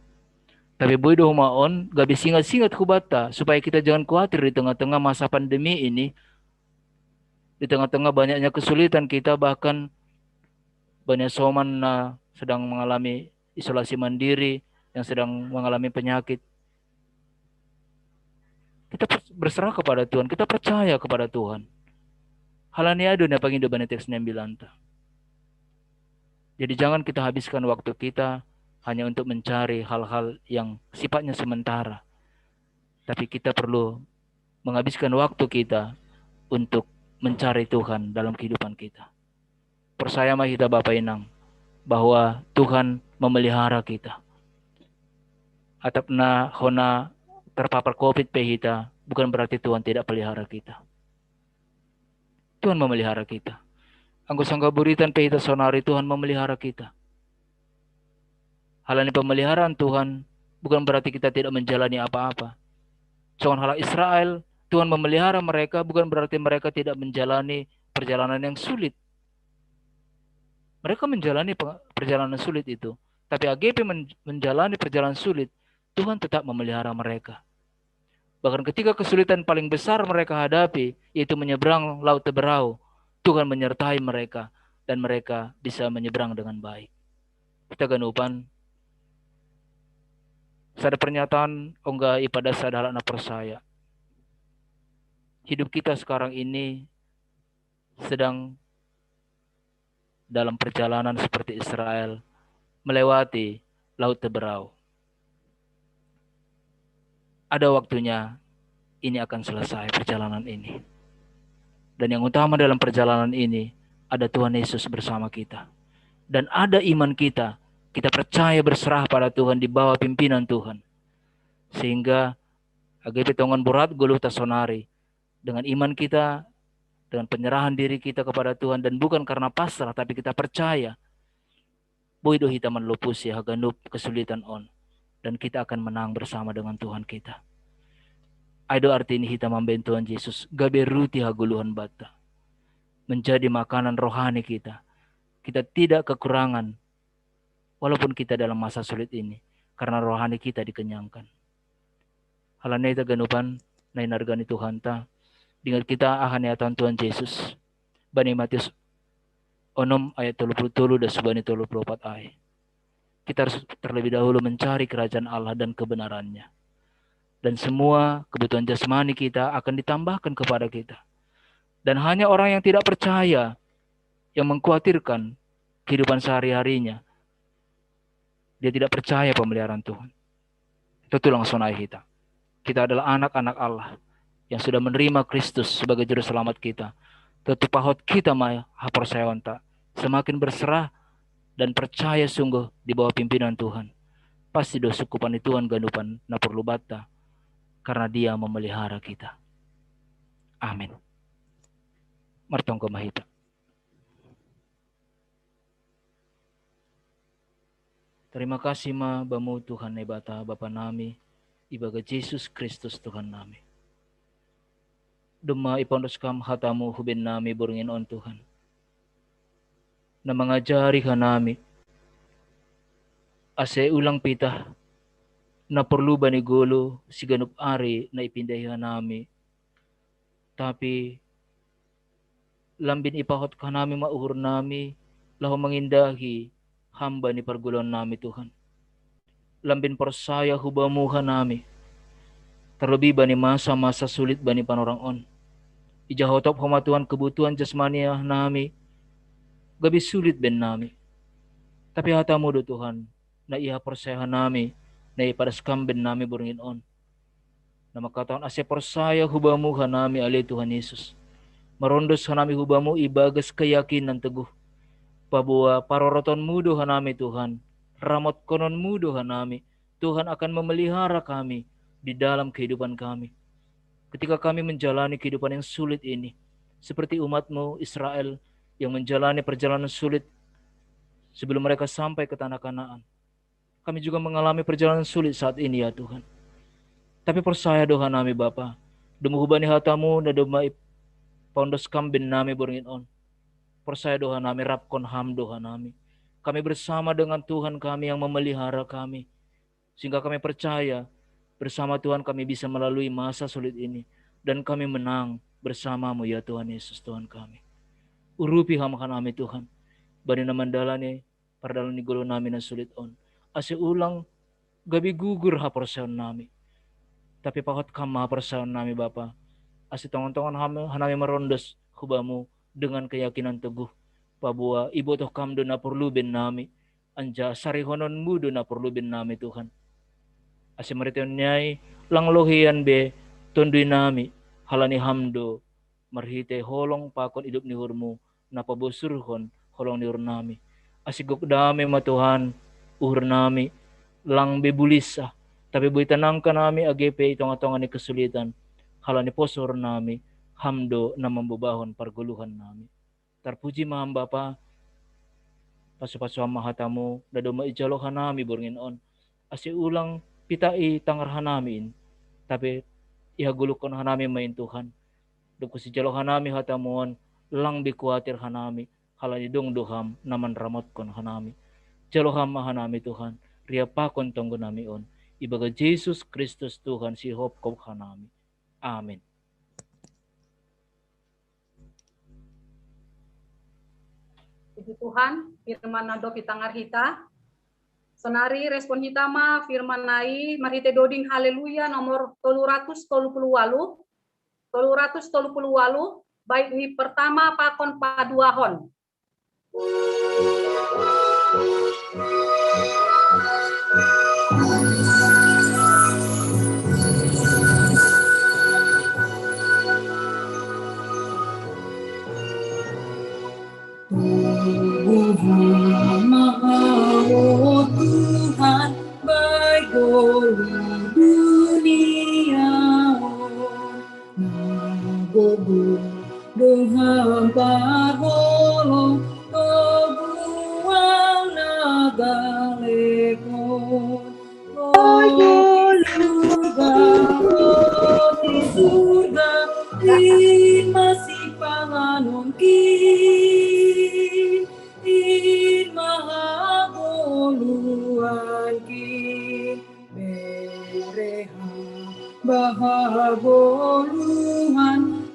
Tapi boi do homa on gabe singat-singat hubata, supaya kita jangan khawatir di tengah-tengah masa pandemi ini, di tengah-tengah banyaknya kesulitan kita, bahkan banyak soman na sedang mengalami isolasi mandiri, yang sedang mengalami penyakit. Kita berserah kepada Tuhan, kita percaya kepada Tuhan. Halani ai do na pangindo bani teks na sambilanta. Jadi jangan kita habiskan waktu kita hanya untuk mencari hal-hal yang sifatnya sementara. Tapi kita perlu menghabiskan waktu kita untuk mencari Tuhan dalam kehidupan kita. Percaya ma hita Bapa Inang, bahwa Tuhan memelihara kita. Atap na hona terpapar covid pe hita, bukan berarti Tuhan tidak pelihara kita. Tuhan memelihara kita. Anggo sangkaburitan pe hita sonari, Tuhan memelihara kita. Halani pemeliharaan Tuhan bukan berarti kita tidak menjalani apa-apa. Songon halak Israel, Tuhan memelihara mereka bukan berarti mereka tidak menjalani perjalanan yang sulit. Mereka menjalani perjalanan sulit itu. Tapi age pe menjalani perjalanan sulit, Tuhan tetap memelihara mereka. Bahkan ketika kesulitan paling besar mereka hadapi, yaitu menyeberang Laut Teberau, Tuhan menyertai mereka dan mereka bisa menyeberang dengan baik. Hita ganupan, sada pernyataan ongga ipadas sada halak na porsaya. Hidup kita sekarang ini sedang dalam perjalanan seperti Israel melewati Laut Teberau. Ada waktunya ini akan selesai perjalanan ini. Dan yang utama dalam perjalanan ini, ada Tuhan Yesus bersama kita. Dan ada iman kita, kita percaya berserah pada Tuhan, di bawah pimpinan Tuhan. Sehingga age pe tongon borat ngolu ta sonari, dengan iman kita, dengan penyerahan diri kita kepada Tuhan, dan bukan karena pasrah, tapi kita percaya Boi do hita manlopusi haganup kesulitan on, dan kita akan menang bersama dengan Tuhan kita. Ai do artini hita mambahen Tuhan Jesus gabe ruti hagoluhan banta, menjadi makanan rohani kita. Kita tidak kekurangan walaupun kita dalam masa sulit ini, karena rohani kita dikenyangkan. Halani hita ganupan na hinarga ni Tuhanta, ingot hita aha nihataon Tuhan Jesus bani Matius onom ayat tolu puluh tolu das bani tolu puluh opat ai. Kita harus terlebih dahulu mencari kerajaan Allah dan kebenarannya. Dan semua kebutuhan jasmani kita akan ditambahkan kepada kita. Dan hanya orang yang tidak percaya, yang mengkhawatirkan kehidupan sehari-harinya, dia tidak percaya pemeliharaan Tuhan. Tentu langsung ai hita. Kita adalah anak-anak Allah yang sudah menerima Kristus sebagai juru selamat kita. Tentu pahot kita ma haporsayaonta, semakin berserah dan percaya sungguh di bawah pimpinan Tuhan. Pasti do sungkupan ni Tuhan ganupan na porlu banta, karena Dia memelihara kita. Amin. Martonggo ma hita. Terima kasih ma Bamu Tuhan Naibata Bapa nami, ibagas Jesus Kristus Tuhan nami. Domma ipaondos Kam hata-Mu hubahen nami borngin on Tuhan, na mangajari hanami, ase ulang pitah na porlu bani ngolu siganup ari na ipindahi hanami, tapi lambin ipahot hanami ma uhur nami laho mangindahi Ham bani pargulaon nami Tuhan. Lambin porsaya hu Bamu hanami, terlebih bani masa-masa sulit bani panorang on. Ija hotop Ho ma Tuhan kebutuhan jasmani nami gabe sulit bahen nami. Tapi hata-Mu do Tuhan na ihaporsayaon nami, na ipadas Kam bahen nami borngin on, na mangkatahon ase porsaya hu Bamu hanami ale Tuhan Jesus. Marondos hanami hu Bamu ibagas keyakinan teguh, paboa paroroton-Mu do hanami Tuhan, ramotkonon-Mu do hanami. Tuhan akan memelihara kami di dalam kehidupan kami. Ketika kami menjalani kehidupan yang sulit ini, seperti umat-Mu Israel yang menjalani perjalanan sulit sebelum mereka sampai ke tanah Kanaan. Kami juga mengalami perjalanan sulit saat ini ya Tuhan. Tapi porsaya do hanami Bapa, dommu hubani hata-Mu na domma ipaondos Kam bahen nami borngin on. Porsaya do hanami, rabkon Ham do hanami. Kami bersama dengan Tuhan kami yang memelihara kami. Sehingga kami percaya bersama Tuhan kami bisa melalui masa sulit ini. Dan kami menang bersama-Mu ya Tuhan Yesus Tuhan kami. Urupi Ham hanami Tuhan, bani na mandalani pardalan ni ngolu nami na sulit on, ase ulang gabe gugur haporsayaon nami. Tapi pahot Kam ma haporsayaon nami Bapa, ase tongon-tongon hanami marondos hu Bamu dengan keyakinan teguh, paboa ibotoh Kam do na porlu bahen nami, anjaha sarihonon-Mu do na porlu bahen nami Tuhan. Ase marhitehon ni ai lang loheian be Tonduy nami, halani Ham do marhitei holong pakon idop ni uhur-Mu na pabosurhon holong ni uhur nami. Ase gok dame ma Tuhan uhur nami, lang be bulinsah, tapi boi tanangkan nami age pe i tonga-tonga ni kesulitan, halani pos uhur nami Ham do na mambobahon pargoluhan nami. Tarpuji ma Ham Bapa. Pasu-pasu Ham ma hata-Mu na domma ijalo hanami borngin on, ase ulang pitah i tangar hanami in, tapi ihagolukkon hanami ma in Tuhan. Dob husijalo hanami hata-Mu on, lang be kuatir hanami, halani dong do Ham na manramotkon hanami. Jalo Ham ma hanami Tuhan, riapahon tonggo nami on, ibagas Jesus Kristus Tuhan sihopkop hanami. Amin. Puji Tuhan, firman na dob itangar hita. Sonari respon hita ma firman nai marhitei doding Haleluya nomor tolu ratus tolu puluh walu, tolu ratus tolu puluh walu, bait ni pertama pakon paduahon. Tuhan baik dunia. Nagobu doham pagolong toguang naga Bahagoluhan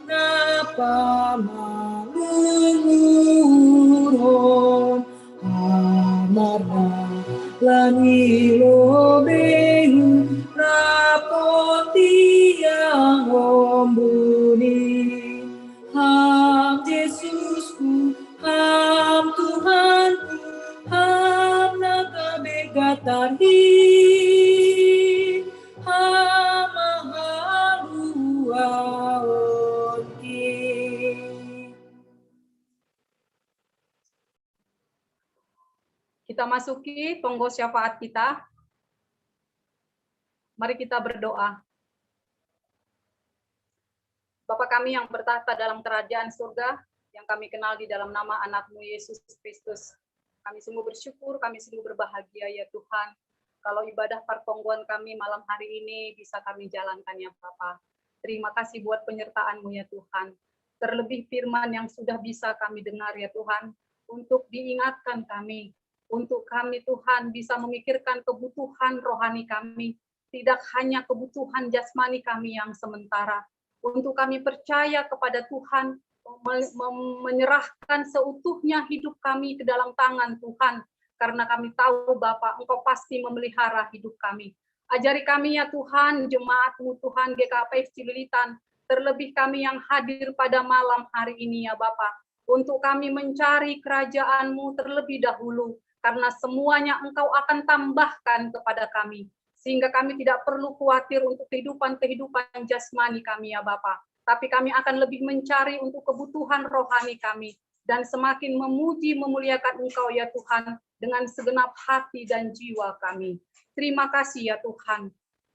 napa maluluron Amarna lani lobeng rapotiang ombuni. Ham Yesusku, ham Tuhanku, ham nakabegatarhi, ham mahaluaonki. Kita masuki tonggo syafaat kita. Mari kita berdoa. Bapa kami yang bertahta dalam kerajaan surga, yang kami kenal di dalam nama Anakmu Yesus Kristus, kami sungguh bersyukur, kami sungguh berbahagia ya Tuhan, kalau ibadah pertonggoan kami malam hari ini bisa kami jalankan ya Bapa. Terima kasih buat penyertaan-Mu ya Tuhan. Terlebih firman yang sudah bisa kami dengar ya Tuhan, untuk diingatkan kami, untuk kami Tuhan bisa memikirkan kebutuhan rohani kami, tidak hanya kebutuhan jasmani kami yang sementara. Untuk kami percaya kepada Tuhan, mem- mem- menyerahkan seutuhnya hidup kami ke dalam tangan Tuhan, karena kami tahu Bapa, Engkau pasti memelihara hidup kami. Ajari kami ya Tuhan, jemaat-Mu Tuhan G K P S Cililitan, terlebih kami yang hadir pada malam hari ini ya Bapa, untuk kami mencari kerajaan-Mu terlebih dahulu, karena semuanya Engkau akan tambahkan kepada kami, sehingga kami tidak perlu khawatir untuk kehidupan-kehidupan jasmani kami ya Bapa, tapi kami akan lebih mencari untuk kebutuhan rohani kami, dan semakin memuji memuliakan Engkau ya Tuhan, dengan segenap hati dan jiwa kami. Terima kasih ya Tuhan.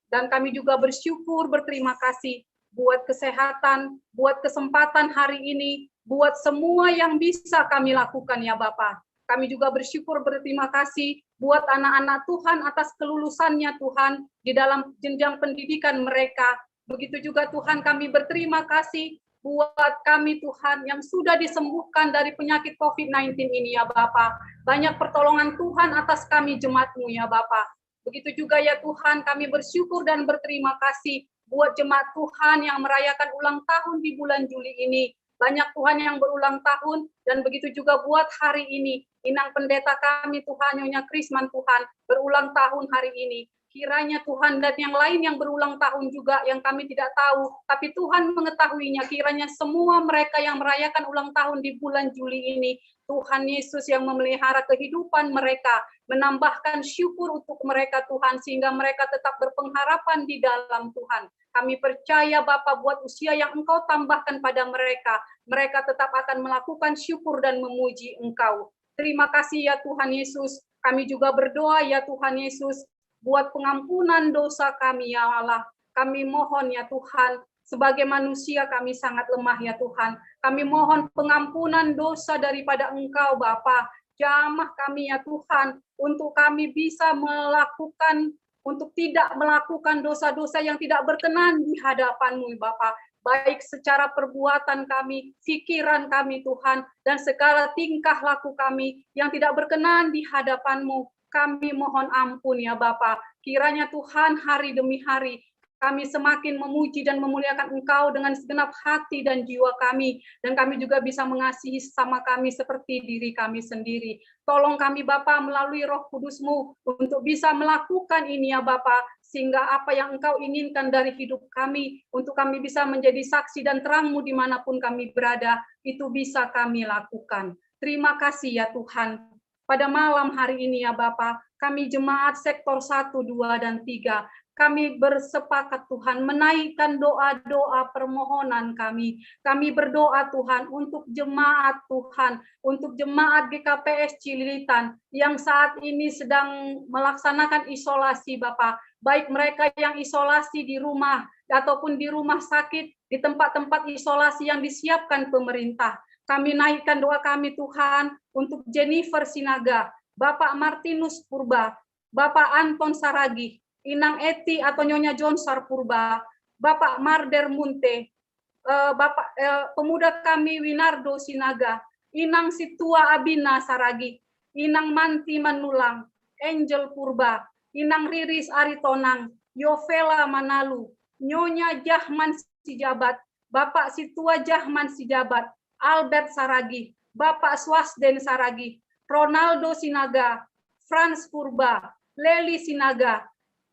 Dan kami juga bersyukur, berterima kasih buat kesehatan, buat kesempatan hari ini, buat semua yang bisa kami lakukan ya Bapa. Kami juga bersyukur, berterima kasih buat anak-anak Tuhan atas kelulusannya Tuhan di dalam jenjang pendidikan mereka. Begitu juga Tuhan, kami berterima kasih buat kami Tuhan yang sudah disembuhkan dari penyakit covid sembilan belas ini ya Bapa. Banyak pertolongan Tuhan atas kami jemaat-Mu ya Bapa. Begitu juga ya Tuhan, kami bersyukur dan berterima kasih buat jemaat Tuhan yang merayakan ulang tahun di bulan Juli ini. Banyak Tuhan yang berulang tahun, dan begitu juga buat hari ini. Inang pendeta kami Tuhan, Nyonya Krisman Tuhan, berulang tahun hari ini. Kiranya Tuhan dan yang lain yang berulang tahun juga yang kami tidak tahu, tapi Tuhan mengetahuinya. Kiranya semua mereka yang merayakan ulang tahun di bulan Juli ini, Tuhan Yesus yang memelihara kehidupan mereka, menambahkan syukur untuk mereka Tuhan, sehingga mereka tetap berpengharapan di dalam Tuhan. Kami percaya Bapa, buat usia yang Engkau tambahkan pada mereka, mereka tetap akan melakukan syukur dan memuji Engkau. Terima kasih ya Tuhan Yesus. Kami juga berdoa ya Tuhan Yesus, buat pengampunan dosa kami ya Allah. Kami mohon ya Tuhan, sebagai manusia kami sangat lemah ya Tuhan. Kami mohon pengampunan dosa daripada Engkau Bapa. Jamah kami ya Tuhan, untuk kami bisa melakukan, untuk tidak melakukan dosa-dosa yang tidak berkenan di hadapan-Mu Bapa. Baik secara perbuatan kami, pikiran kami Tuhan, dan segala tingkah laku kami yang tidak berkenan di hadapan-Mu. Kami mohon ampun ya Bapa. Kiranya Tuhan hari demi hari kami semakin memuji dan memuliakan Engkau dengan segenap hati dan jiwa kami. Dan kami juga bisa mengasihi sama kami seperti diri kami sendiri. Tolong kami Bapa melalui Roh Kudus-Mu untuk bisa melakukan ini ya Bapa, sehingga apa yang Engkau inginkan dari hidup kami, untuk kami bisa menjadi saksi dan terang-Mu dimanapun kami berada, itu bisa kami lakukan. Terima kasih ya Tuhan. Pada malam hari ini ya Bapa, kami jemaat sektor satu, dua, dan tiga, kami bersepakat Tuhan menaikkan doa-doa permohonan kami. Kami berdoa Tuhan untuk jemaat Tuhan, untuk jemaat G K P S Cililitan yang saat ini sedang melaksanakan isolasi Bapa. Baik mereka yang isolasi di rumah ataupun di rumah sakit, di tempat-tempat isolasi yang disiapkan pemerintah. Kami naikkan doa kami Tuhan untuk Jennifer Sinaga, Bapak Martinus Purba, Bapak Anton Saragih, Inang Eti atau Nyonya Jonsar Purba, Bapak Marder Munte, eh, Bapak eh, pemuda kami Winardo Sinaga, Inang Situa Abina Saragih, Inang Manti Manulang, Angel Purba, Inang Riris Aritonang, Yovela Manalu, Nyonya Jahman Sijabat, Bapak Situa Jahman Sijabat, Albert Saragih, Bapak Swasden Saragih, Ronaldo Sinaga, Franz Purba, Leli Sinaga,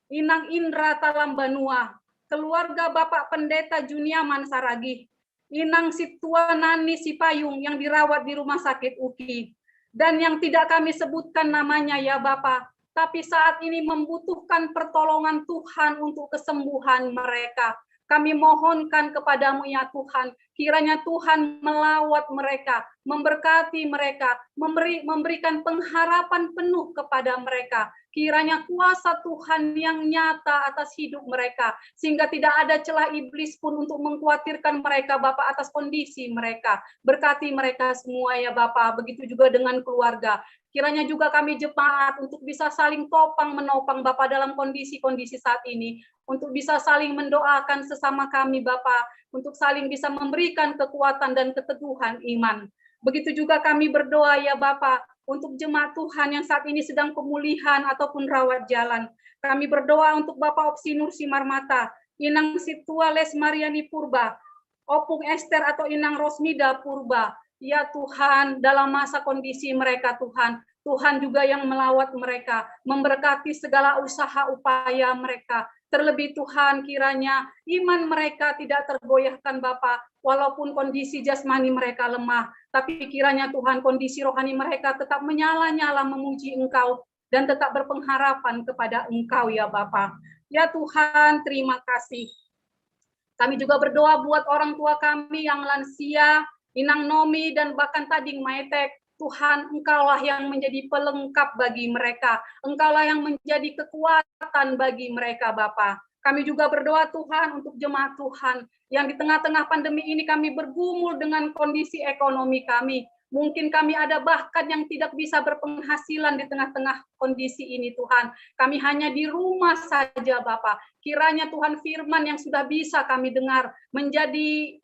Inang Indra Talambanua, keluarga Bapak Pendeta Juniaman Saragih, Inang Situa Nani Sipayung yang dirawat di Rumah Sakit UKI, dan yang tidak kami sebutkan namanya, ya Bapa, tapi saat ini membutuhkan pertolongan Tuhan untuk kesembuhan mereka. Kami mohonkan kepada-Mu, ya Tuhan, kiranya Tuhan melawat mereka, memberkati mereka, memberi, memberikan pengharapan penuh kepada mereka. Kiranya kuasa Tuhan yang nyata atas hidup mereka, sehingga tidak ada celah iblis pun untuk mengkhawatirkan mereka, Bapa, atas kondisi mereka. Berkati mereka semua, ya Bapa, begitu juga dengan keluarga. Kiranya juga kami jemaat untuk bisa saling topang menopang, Bapa, dalam kondisi-kondisi saat ini, untuk bisa saling mendoakan sesama kami, Bapa, untuk saling bisa memberikan kekuatan dan keteguhan iman. Begitu juga kami berdoa, ya Bapa, untuk jemaat Tuhan yang saat ini sedang pemulihan ataupun rawat jalan. Kami berdoa untuk Bapak Opsi Nur Simarmata, Inang Situa Les Mariani Purba, Opung Esther atau Inang Rosmida Purba. Ya Tuhan, dalam masa kondisi mereka, Tuhan, Tuhan juga yang melawat mereka, memberkati segala usaha upaya mereka. Terlebih, Tuhan, kiranya iman mereka tidak tergoyahkan, Bapa, walaupun kondisi jasmani mereka lemah, tapi kiranya, Tuhan, kondisi rohani mereka tetap menyala-nyala memuji Engkau dan tetap berpengharapan kepada Engkau, ya Bapa. Ya Tuhan, terima kasih. Kami juga berdoa buat orang tua kami yang lansia, Inang Nomi dan bahkan Tading Maetek. Tuhan, Engkaulah yang menjadi pelengkap bagi mereka. Engkaulah yang menjadi kekuatan bagi mereka, Bapa. Kami juga berdoa, Tuhan, untuk jemaat Tuhan yang di tengah-tengah pandemi ini kami bergumul dengan kondisi ekonomi kami. Mungkin kami ada bahkan yang tidak bisa berpenghasilan di tengah-tengah kondisi ini, Tuhan. Kami hanya di rumah saja, Bapa. Kiranya, Tuhan, firman yang sudah bisa kami dengar menjadi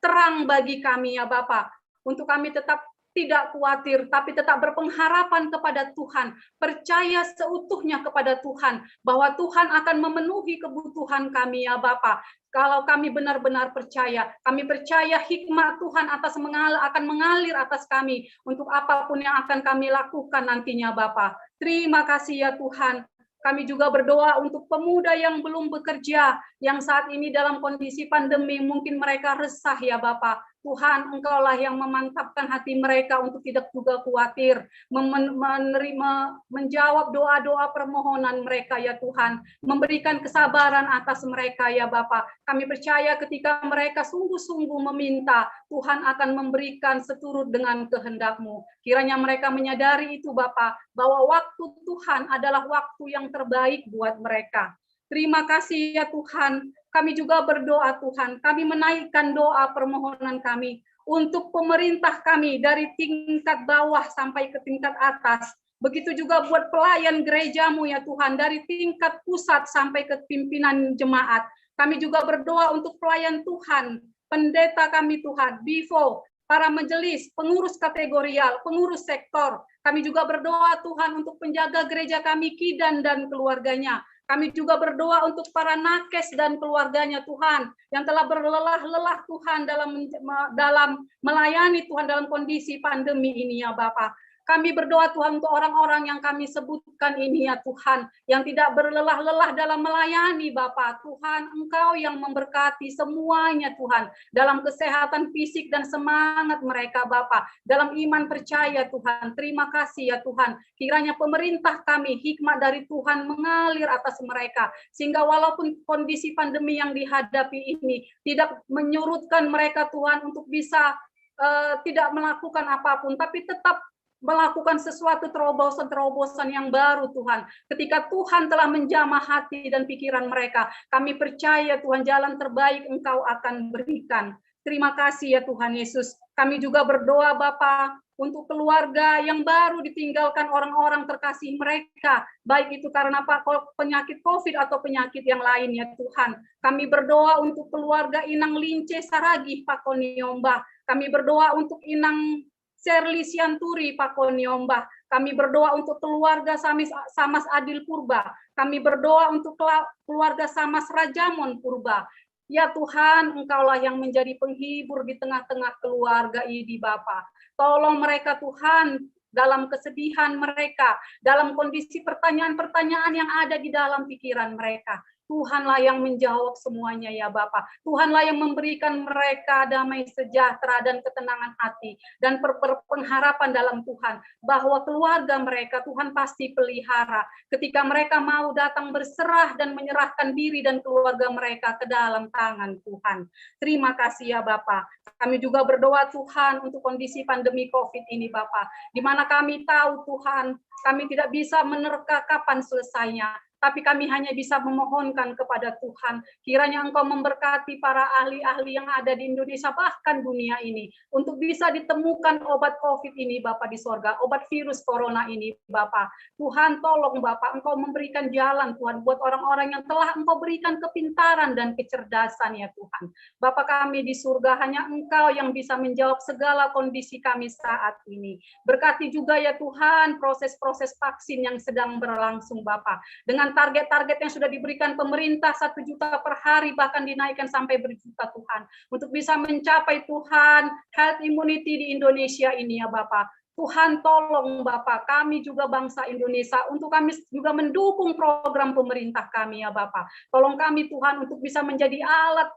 terang bagi kami, ya Bapa, untuk kami tetap tidak khawatir, tapi tetap berpengharapan kepada Tuhan, percaya seutuhnya kepada Tuhan, bahwa Tuhan akan memenuhi kebutuhan kami, ya Bapa. Kalau kami benar-benar percaya, kami percaya hikmat Tuhan atas mengal-, akan mengalir atas kami untuk apapun yang akan kami lakukan nantinya, Bapa. Terima kasih, ya Tuhan. Kami juga berdoa untuk pemuda yang belum bekerja, yang saat ini dalam kondisi pandemi, mungkin mereka resah, ya Bapa. Tuhan, Engkaulah yang memantapkan hati mereka untuk tidak juga khawatir, memen-, menerima, menjawab doa-doa permohonan mereka, ya Tuhan, memberikan kesabaran atas mereka, ya Bapa. Kami percaya ketika mereka sungguh-sungguh meminta, Tuhan akan memberikan seturut dengan kehendak-Mu. Kiranya mereka menyadari itu, Bapa, bahwa waktu Tuhan adalah waktu yang terbaik buat mereka. Terima kasih, ya Tuhan. Kami juga berdoa, Tuhan. Kami menaikkan doa permohonan kami untuk pemerintah kami dari tingkat bawah sampai ke tingkat atas. Begitu juga buat pelayan gereja-Mu, ya Tuhan, dari tingkat pusat sampai ke pimpinan jemaat. Kami juga berdoa untuk pelayan Tuhan, pendeta kami, Tuhan, bivo, para majelis, pengurus kategorial, pengurus sektor. Kami juga berdoa, Tuhan, untuk penjaga gereja kami, Kidan dan keluarganya. Kami juga berdoa untuk para nakes dan keluarganya, Tuhan, yang telah berlelah-lelah, Tuhan, dalam men-, me-, dalam melayani, Tuhan, dalam kondisi pandemi ini, ya Bapa. Kami berdoa, Tuhan, untuk orang-orang yang kami sebutkan ini, ya Tuhan, yang tidak berlelah-lelah dalam melayani, Bapa. Tuhan, Engkau yang memberkati semuanya, Tuhan, dalam kesehatan fisik dan semangat mereka, Bapa, dalam iman percaya, Tuhan. Terima kasih, ya Tuhan. Kiranya pemerintah kami, hikmat dari Tuhan mengalir atas mereka, sehingga walaupun kondisi pandemi yang dihadapi ini tidak menyurutkan mereka, Tuhan, untuk bisa, eh, tidak melakukan apapun, tapi tetap melakukan sesuatu terobosan-terobosan yang baru, Tuhan. Ketika Tuhan telah menjamah hati dan pikiran mereka, kami percaya, Tuhan, jalan terbaik Engkau akan berikan. Terima kasih, ya Tuhan Yesus. Kami juga berdoa, Bapa, untuk keluarga yang baru ditinggalkan orang-orang terkasih mereka, baik itu karena, Pak, ko-, penyakit covid atau penyakit yang lain, ya Tuhan. Kami berdoa untuk keluarga Inang Lince Saragih, Pak Koniomba. Kami berdoa untuk Inang Serli Sianturi, Pak Koniomba. Kami berdoa untuk keluarga Samis-, Samas Adil Purba. Kami berdoa untuk kela- keluarga Samas Rajamon Purba. Ya Tuhan, Engkaulah yang menjadi penghibur di tengah-tengah keluarga ini, Bapa. Tolong mereka, Tuhan, dalam kesedihan mereka, dalam kondisi pertanyaan-pertanyaan yang ada di dalam pikiran mereka. Tuhanlah yang menjawab semuanya, ya Bapa. Tuhanlah yang memberikan mereka damai sejahtera dan ketenangan hati dan per- berpengharapan dalam Tuhan, bahwa keluarga mereka Tuhan pasti pelihara. Ketika mereka mau datang berserah dan menyerahkan diri dan keluarga mereka ke dalam tangan Tuhan. Terima kasih, ya Bapa. Kami juga berdoa, Tuhan, untuk kondisi pandemi covid ini, Bapa, di mana kami tahu, Tuhan, kami tidak bisa menerka kapan selesainya, tapi kami hanya bisa memohonkan kepada Tuhan, kiranya Engkau memberkati para ahli-ahli yang ada di Indonesia, bahkan dunia ini, untuk bisa ditemukan obat covid ini, Bapa di sorga, obat virus corona ini, Bapa. Tuhan, tolong, Bapa, Engkau memberikan jalan, Tuhan, buat orang-orang yang telah Engkau berikan kepintaran dan kecerdasan, ya Tuhan. Bapa kami di surga, hanya Engkau yang bisa menjawab segala kondisi kami saat ini. Berkati juga, ya Tuhan, proses-proses vaksin yang sedang berlangsung, Bapa. Dengan target-target yang sudah diberikan pemerintah, satu juta per hari, bahkan dinaikkan sampai berjuta, Tuhan. Untuk bisa mencapai, Tuhan, herd immunity di Indonesia ini, ya Bapa. Tuhan, tolong, Bapa, kami juga bangsa Indonesia, untuk kami juga mendukung program pemerintah kami, ya Bapa. Tolong kami, Tuhan, untuk bisa menjadi alat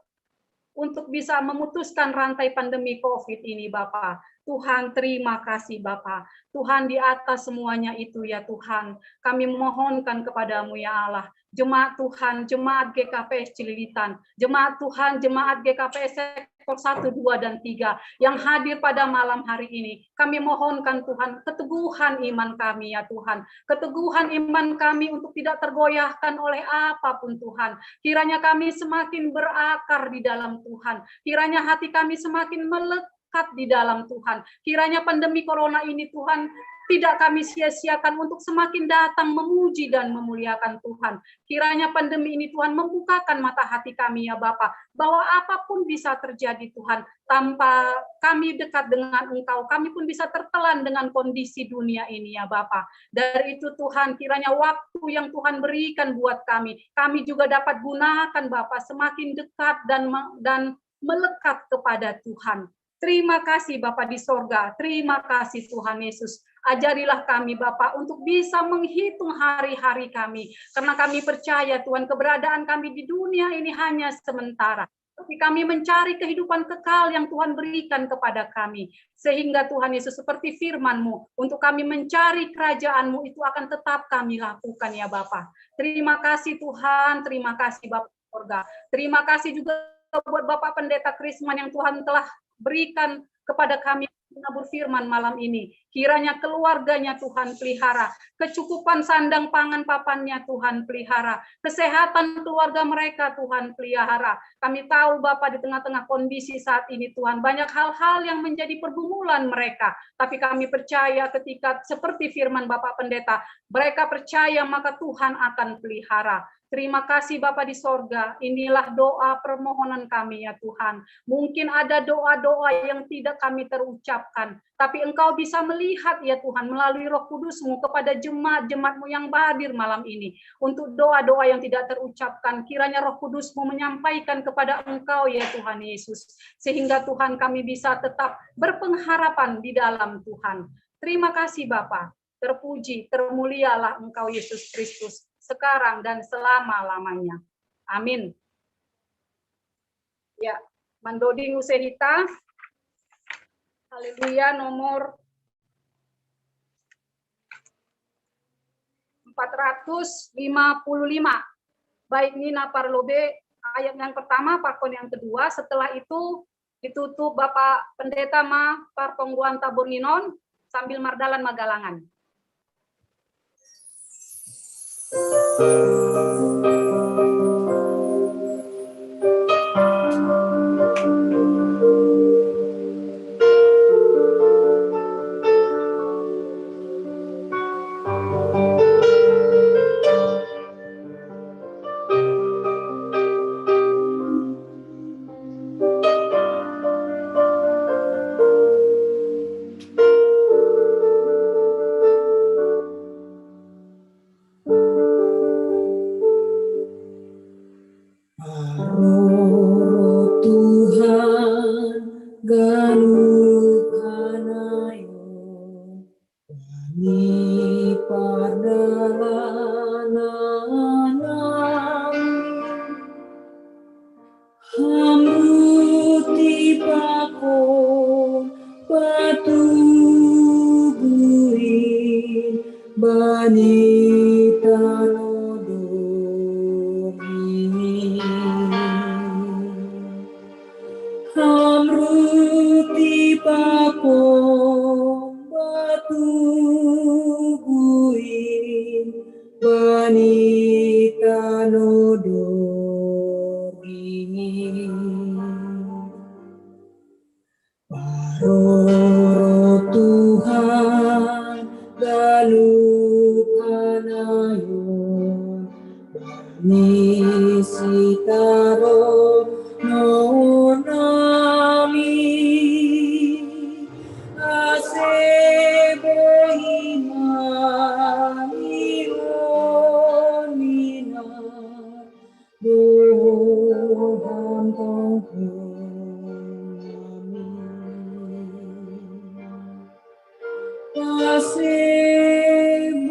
untuk bisa memutuskan rantai pandemi covid ini, Bapa. Tuhan, terima kasih, Bapa. Tuhan, di atas semuanya itu, ya Tuhan, kami memohonkan kepada-Mu, ya Allah, jemaat Tuhan, jemaat G K P S Cililitan, jemaat Tuhan, jemaat G K P S sektor satu, dua, dan tiga yang hadir pada malam hari ini. Kami mohonkan, Tuhan, keteguhan iman kami, ya Tuhan. Keteguhan iman kami untuk tidak tergoyahkan oleh apapun, Tuhan. Kiranya kami semakin berakar di dalam Tuhan. Kiranya hati kami semakin melekat di dalam Tuhan. Kiranya pandemi corona ini, Tuhan, tidak kami sia-siakan untuk semakin datang memuji dan memuliakan Tuhan. Kiranya pandemi ini, Tuhan, membukakan mata hati kami, ya Bapa, bahwa apapun bisa terjadi, Tuhan, tanpa kami dekat dengan Engkau, kami pun bisa tertelan dengan kondisi dunia ini, ya Bapa. Dari itu, Tuhan, kiranya waktu yang Tuhan berikan buat kami, kami juga dapat gunakan, Bapa, semakin dekat dan me- dan melekat kepada Tuhan. Terima kasih, Bapa di sorga. Terima kasih, Tuhan Yesus. Ajarilah kami, Bapa, untuk bisa menghitung hari-hari kami. Karena kami percaya, Tuhan, keberadaan kami di dunia ini hanya sementara. Tapi kami mencari kehidupan kekal yang Tuhan berikan kepada kami. Sehingga, Tuhan Yesus, seperti firman-Mu, untuk kami mencari kerajaan-Mu, itu akan tetap kami lakukan, ya Bapa. Terima kasih, Tuhan. Terima kasih, Bapa sorga. Terima kasih juga buat Bapak Pendeta Krisman yang Tuhan telah berikan kepada kami menabur firman malam ini. Kiranya keluarganya Tuhan pelihara, kecukupan sandang pangan papannya Tuhan pelihara, kesehatan keluarga mereka Tuhan pelihara. Kami tahu, Bapa, di tengah-tengah kondisi saat ini, Tuhan, banyak hal-hal yang menjadi pergumulan mereka. Tapi kami percaya, ketika seperti firman Bapak Pendeta, mereka percaya, maka Tuhan akan pelihara. Terima kasih, Bapa di sorga. Inilah doa permohonan kami, ya Tuhan. Mungkin ada doa-doa yang tidak kami terucapkan, tapi Engkau bisa melihat, ya Tuhan, melalui Roh Kudus-Mu kepada jemaat-jemaat-Mu yang hadir malam ini. Untuk doa-doa yang tidak terucapkan, kiranya Roh Kudus-Mu menyampaikan kepada Engkau, ya Tuhan Yesus, sehingga, Tuhan, kami bisa tetap berpengharapan di dalam Tuhan. Terima kasih, Bapa. Terpuji, termulialah Engkau, Yesus Kristus, sekarang dan selama-lamanya. Amin. Ya, Mandoding Usehita. Haleluya, nomor empat ratus lima puluh lima. Baik, Nina Parlobe, ayat yang pertama, pakon yang kedua, setelah itu ditutup Bapak Pendeta ma partongguan tabur nginon sambil mardalan magalangan. Roh Tuhan ganup hanayon bani pardalanan nami. Ham ruti pakon patubuh in bani tanoh donging. Ham ruti pakon patubuh in bani tanoh donging. Paroro Tuhan ganup hanayon bani sitaronon nami. Ase bohi ma hinon minat dohot ham tongtong nami. Ase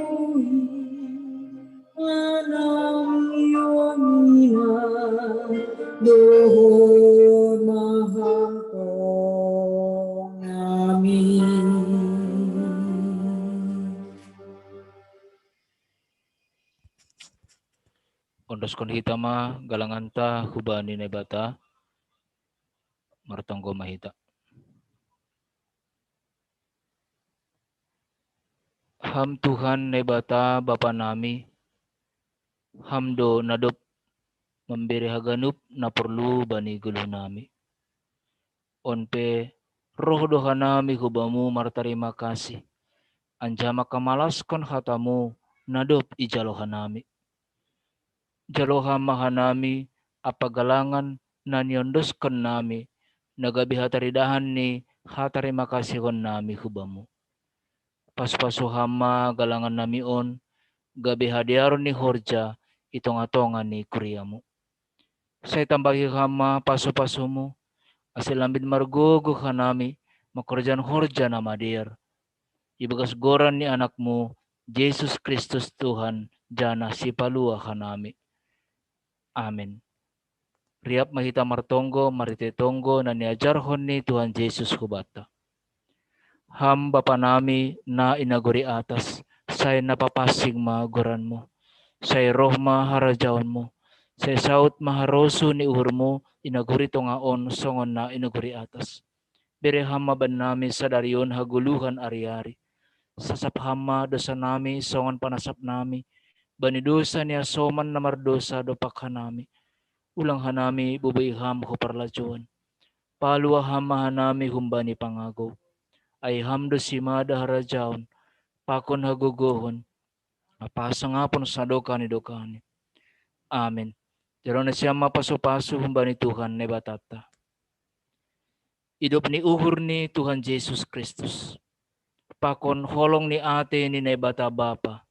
bohi ma hinon minat dohot ma ham tongtong nami. Ondoskon hita ma galanganta hubani Naibata, martonggo ma hita. Ham Tuhan Naibata Bapa nami, Ham do na dob mambere haganup na porlu bani goluh nami. On pe roh do hanami hu Bamu martarima kasih, anjaha mangkamalaskon hataMu na dob ijalo hanami. Jalo Ham ma hanami ampa galangan na niondoskon nami, na gabe hataridahan ni hatarimakasihon nami hu Bamu. Pasu-pasu Ham ma galangan nami on, gabe hadearon ni horja i tongah-tongah ni kuriaMu. Sai tambahi Ham ma pasu-pasuMu, ase lambin margogoh hanami mangkorjahon horja na madear, ibagas goran ni AnakMu, Jesus Kristus Tuhan, janah Sipalua hanami. Amen. Riap ma hita martonggo marhitei tonggo na niajarhon ni Tuhan Jesus hubanta. Ham Bapa nami na i nagori atas, sai na papansing ma goran-Mu. Sai roh ma harajaon-Mu. Sai saut ma harosuh ni uhur-Mu i nagori tongah on songon na i nagori atas. Bere Ham ma bannami sadari on hagoluhan ari-ari. Sasap Ham ma dousa nami songon panasap nami bani dousa ni hasoman na mardousa dompak hanami. Ulang hanami bobei Ham hu parlajouan. Palua Ham ma hanami humbani pangagou. Ai Ham do simada harajaon, pakon hagogohon, ampa hasangapon sadokah ni dokahni. Amen. Jalo nasiam ma pasu-pasu humbani Tuhan Naibatanta. Idop ni uhur ni Tuhan Jesus Kristus, pakon holong ni atei ni Naibata Bapa,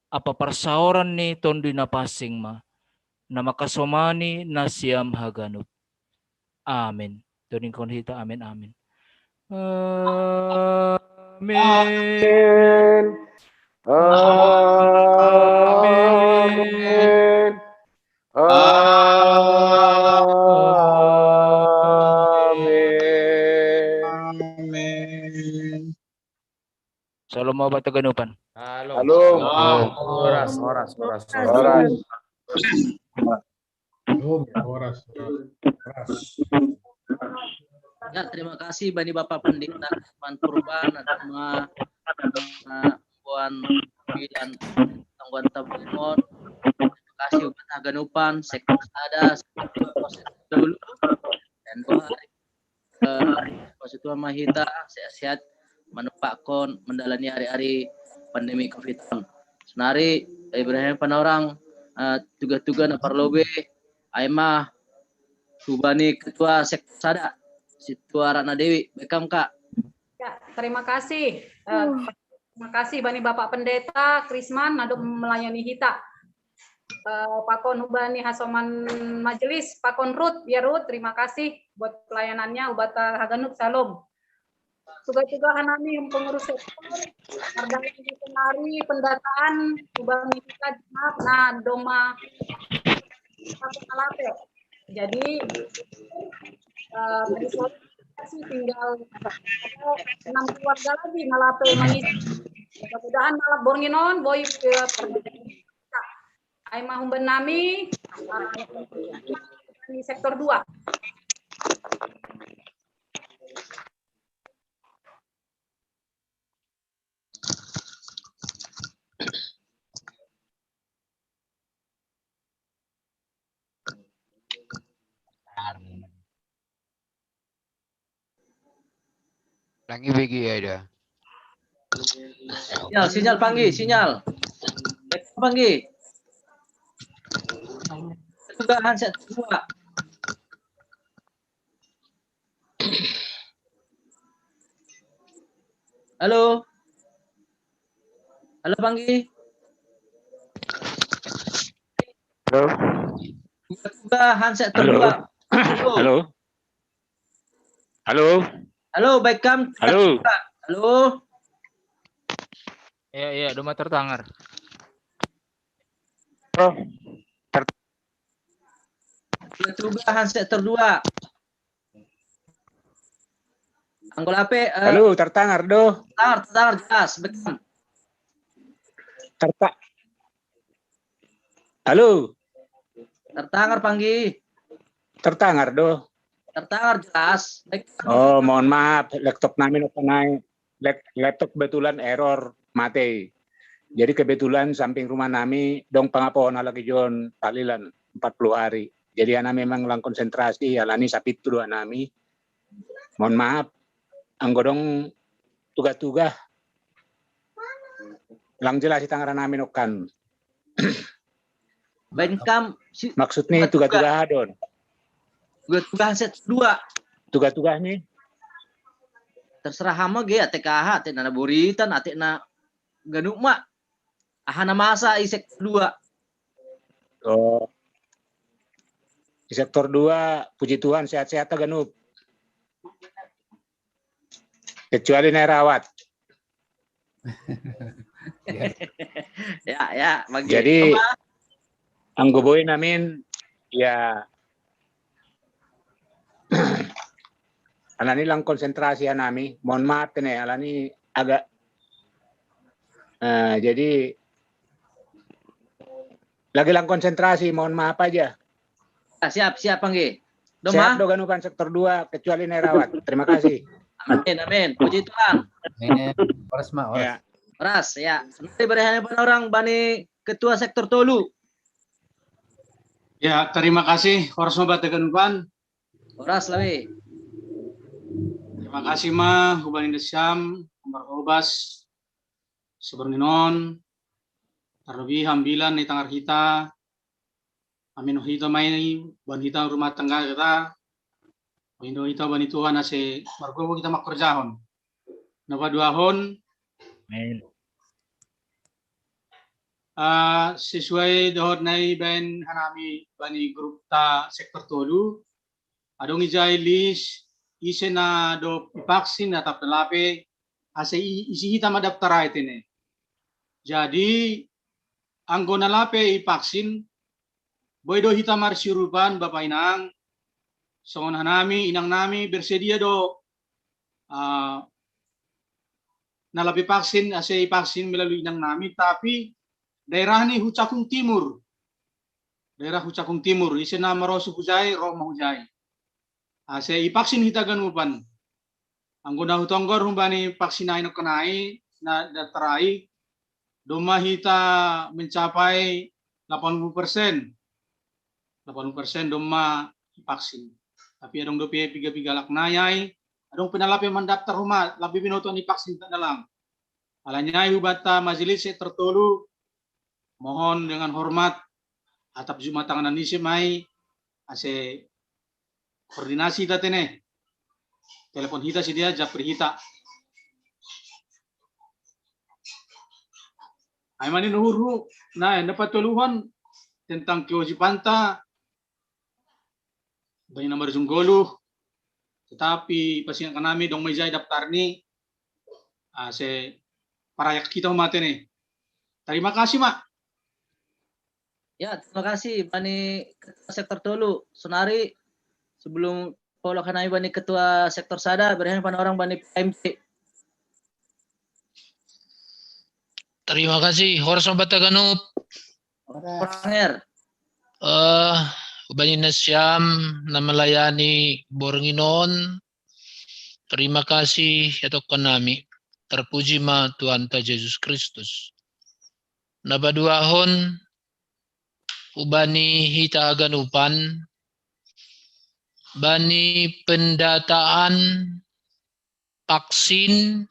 ampa parsaoran ni Tonduy Napansing ma, na mangkasomani nasiam haganup. Amen. Tadingkon hita, amen, amen. Amen. Amen. Amen. Amen. Amen. Shalom ma banta haganupan. Shalom. Horas, horas, horas, Horas. Horas, horas. Ya, terima kasih bani Bapak Pendeta Manpurban, ada ma, eh, buan bilan tangguan tabungon. Terima kasih buat haganupan, sektor sada, dulu. Dan Tuhan, eh, maksud Tuhan ma hita, sehat-sehat, manumpakkon, mandalani ari-ari pandemi covid on. Sonari, Ibrahim Panorang, eh, tuga-tuga na parlobei, ai ma, hubani ketua sektor sada, Sintua Ratna Dewi, baik Kam, Kak. Ya, terima kasih. Eh, terima kasih bani Bapak Pendeta Krisman, na dob melayani hita. eh, pakon hubani hasoman majelis, pakon Ruth, ya Ruth, terima kasih buat pelayanannya, hubata haganup, salam. Tuga-tuga hanami pengurus sektor, ardang penari, pendataan, hubani kita, maaf, nah, doma, satu alape. Jadi, eh, tadi sore sih tinggal enam keluarga lagi nalape mengisi. Mudah-mudahan malam bornginon, boy, eh, ai mahumban nami, eh, di sektor dua. Langi begi ya dah. Sinyal, sinyal Panggi, sinyal. Panggi. Sudah handset dua. Halo. Halo Panggi. Halo. Sudah handset Halo. Dua. Halo. Halo. Halo, baik kam. Halo. Halo. Iya, iya, doma tertangar. Sudah handset dua. Anggol ape? Eh, Halo, tertangar doh. Tertangar, tertangar jelas, baik kam. Terta Halo, Tertangar Panggi. tertangar doh. Tertangar jelas. Baik kam. Oh, mohon maaf, laptop nami no panai. Lap- Laptop kebetulan error mati. Jadi kebetulan samping rumah nami dong pangapohon lagi jon talilan empat puluh hari. Jadi ana memang lang konsentrasi, alani sapit dua nami. Mohon maaf, anggo dong tuga-tuga lang jelas di tangaran nami nokkan. Baik kam si Maksudnya tuga-tuga hadon. Tuga-tuga handset dua. Tuga-tuga nih. Terserah hama ge ate kaha, ate na boritan, ate na ganuk ma. Aha na masa i sektor dua. Oh. Di sektor dua, puji Tuhan sehat-sehat ganup. Kecuali naik rawat. Ya, ya, bagi Jadi anggo boy namin ya alani lang konsentrasi anami. Mohon maaf nih, alani agak eh, jadi lagi lang konsentrasi, mohon maaf aja. Ah, siap, siap Panggi. Sehat Doma. Do ganupan sektor dua kecuali naik rawat. Terima kasih. Amin, amin. Puji Tuhan. Amin. Horas ma, horas. Ya. Horas, ya. Nanti beri hanya orang bani ketua sektor tolu. Ya, terima kasih. Horas ma bata ganupan. Horas lawi. Terima kasih ma hubani da Siam, Ambar Hobas, Seberninon, terlebih hambilan ni tangar hita, amin hita mai ban hita rumah tangga kita, indo hita bani Tuhan ase margogo kita makorjahon. Napaduahon, Amin. Ah, sesuai dohot nai baen hanami bani grup ta sektor tolu, adong ijai list ise na dob ipaksin atap na lape, ase i- isi hita ma daftar ai tene. Jadi anggo na lape ipaksin, boi do hita marsiurupan bapa inang, songon hanami inang nami bersedia do ah, na lape ipaksin, ase ipaksin melalui inang nami, tapi daerah ni hu cakung timur. Daerah hu cakung timur, ise na marosup hujai, roh ma hujai. Ase ipaksin hita ganupan. Anggo na hutonggor humbani paksin ai nokkan ai, na daftar ai, doma hita mencapai delapan puluh persen. Delapan puluh persen doma ipaksin. Tapi adong dope piga-piga laknai ai, adong pe na lape mandaftar homa, lape binoto ni paksin ta dalam. Alani ai hubanta majelis sektor tolu, mohon dengan hormat, atap jumatangan anise mai, ase koordinasi ta tene. Telepon hita sedia, japri hita. Ai mani nuhurhu, na, na patoluhon, tentang kewajibanta bagi na marajung golu, tetapi pasingat kanami dong ma ijai daftar ni, ah, se parayak kita mate ni. Terima kasih, Mak. Ya, terima kasih, Bani Ketua Sektor Tolu. Sonari, sebelum polo kanai Bani Ketua Sektor Sada, berihan pan orang Bani P M T. Terima kasih. Horas ma banta ganup. Panger. Eh, Bani na siam na melayani borngin on. Terima kasih ya Tuhan nami. Terpuji ma Tuhan ta Yesus Kristus. Na paduahon, ubani hita haganupan, bani pendataan vaksin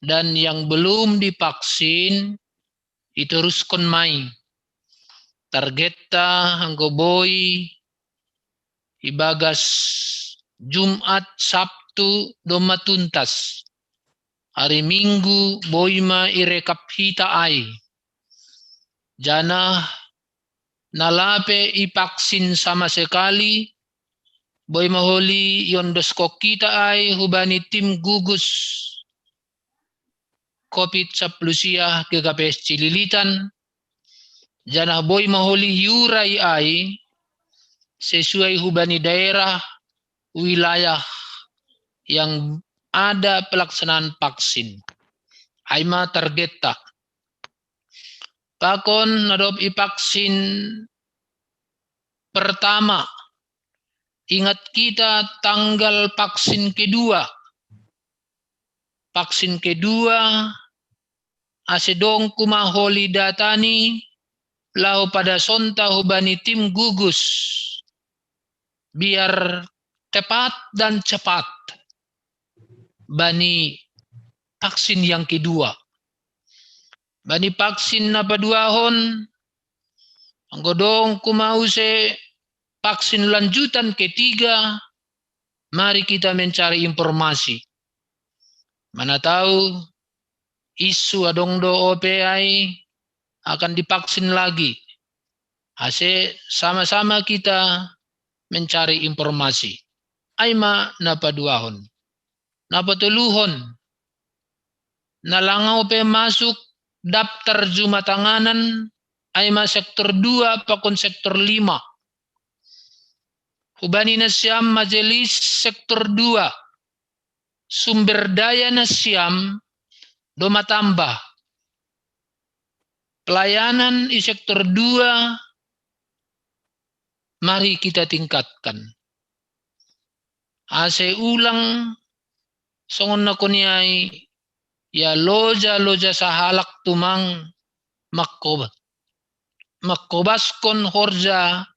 dan yang belum divaksin, iteruskon mai. Targetta anggo boi ibagas Jumat, Sabtu, domma tuntas. Hari Minggu boi ma irekap hita ai. Janah na lape ivaksin sama sekali, boi ma holi iondoskon hita ai hubani tim gugus covid sampulu sia G K P S Cililitan, janah boi ma holi iurai ai sesuai hubani daerah, wilayah yang ada pelaksanaan vaksin. Ai ma targetta. Pakon na dob ivaksin pertama, ingat kita tanggal vaksin kedua. Vaksin kedua, ase dong homa holi data ni, laho padasonta hubani tim gugus. Biar tepat dan cepat bani vaksin yang kedua. Bani vaksin na paduahon, anggo dong homa use vaksin lanjutan ketiga, mari kita mencari informasi. Mana tahu isu adong do ope ai akan divaksin lagi. Ase sama-sama kita mencari informasi. Ai ma na paduahon. Na patoluhon, na lang ope masuk daftar juma tanganan, ai ma sektor dua pakon sektor lima. Hubani nasiam majelis sektor dua, sumber daya nasiam do matamba. Pelayanan i sektor dua mari kita tingkatkan. Ase ulang songon na honi ai, ia loja-loja sahalak tumang mangkoba-, mangkobaskon horja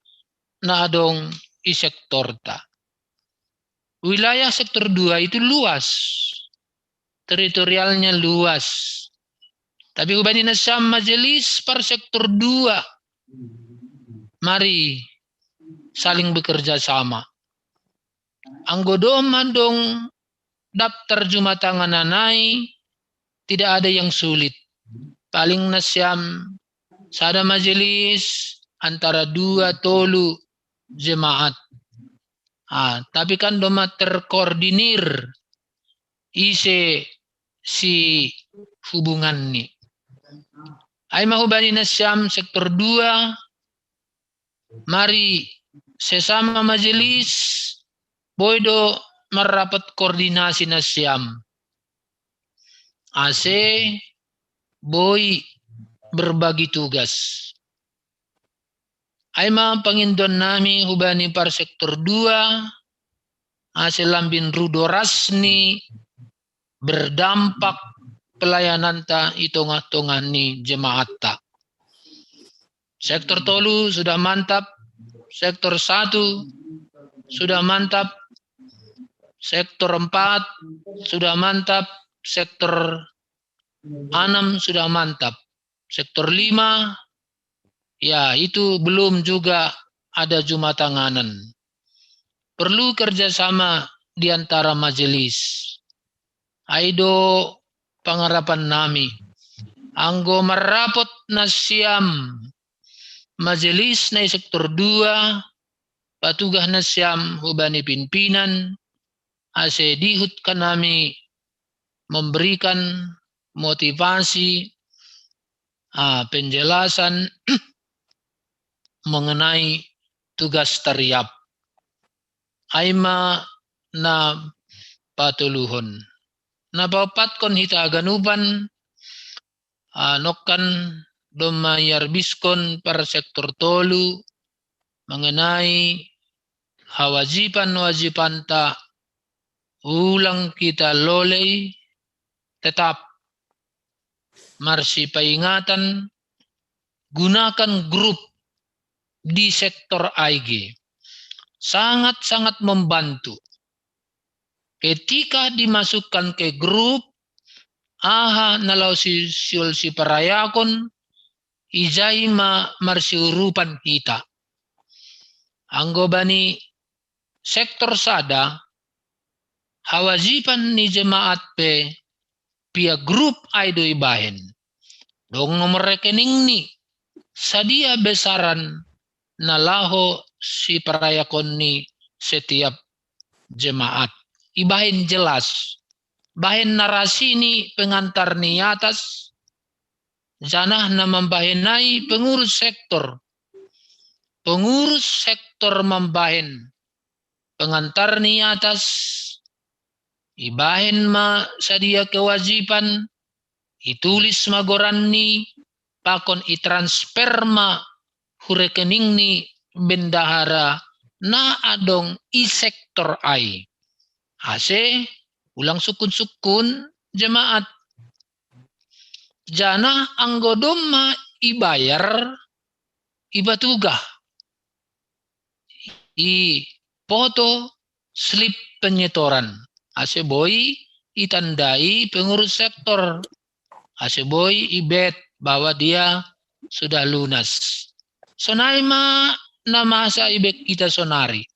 na adong i sektorta. Wilayah sektor dua itu luas, teritorialnya luas. Tapi hubani nasiam majelis par sektor dua, mari saling bekerja sama. Anggo doma adong daftar juma tanganan ai, tidak ada yang sulit. Paling nasiam sada majelis antara dua tolu jemaat. Ah, tapi kan doma terkoordinir ise sihubunganni. Ai ma hubani nasiam sektor dua, mari sesama majelis boi do marrapot koordinasi nasiam. Ase boi berbagi tugas. Ai ma pangindoan nami hubani par sektor dua, ase lambin rudoras ni berdampak pelayananta i tongah-tongah ni jemaatta. Sektor tolu sudah mantap, sektor satu sudah mantap, sektor empat sudah mantap, sektor enam sudah mantap, sektor lima, ya, itu belum juga ada juma tanganan. Perlu kerjasama di antara majelis. Ai do pangarapan nami, anggo marrapot nasiam majelis na i sektor dua, patugah nasiam hubani pimpinan, ase dihut hanami memberikan motivasi, ah, penjelasan mengenai tugas tariap. Ai ma na patoluhon. Na paopatkon hita haganupan, ah, nongkan domma iarbiskon per sektor tolu mengenai hawajiban-wajibanta, ulang kita lolei, tetap marsipaingatan, gunakan grup di sektor A I G. Sangat-sangat membantu. Ketika dimasukkan ke grup, aha na laho si, sihol siparayakon, ijai ma marsiurupan hita. Anggo bani sektor sada, hawajiban ni jemaat pe pia grup A I do ibahen. Dong nomor rekeningni, sadia besaran na laho siparayakonni setiap jemaat. Ibahen jelas. Bahen narasi ni pengantar ni atas, janah na mambahen ai pengurus sektor. Pengurus sektor mambahen pengantar ni atas, ibahen ma sadia kewajiban, itulis ma goranni, pakon itransfer ma hu rekening ni bendahara na adong i sektor A I. Ase ulang sungkun-sungkun jemaat. Janah anggo domma ibayar, ipatugah, ipoto slip penyetoran, ase boi itandai pengurus sektor, ase boi ibet bahwa dia sudah lunas. Sonai ma na masa ibet hita sonari.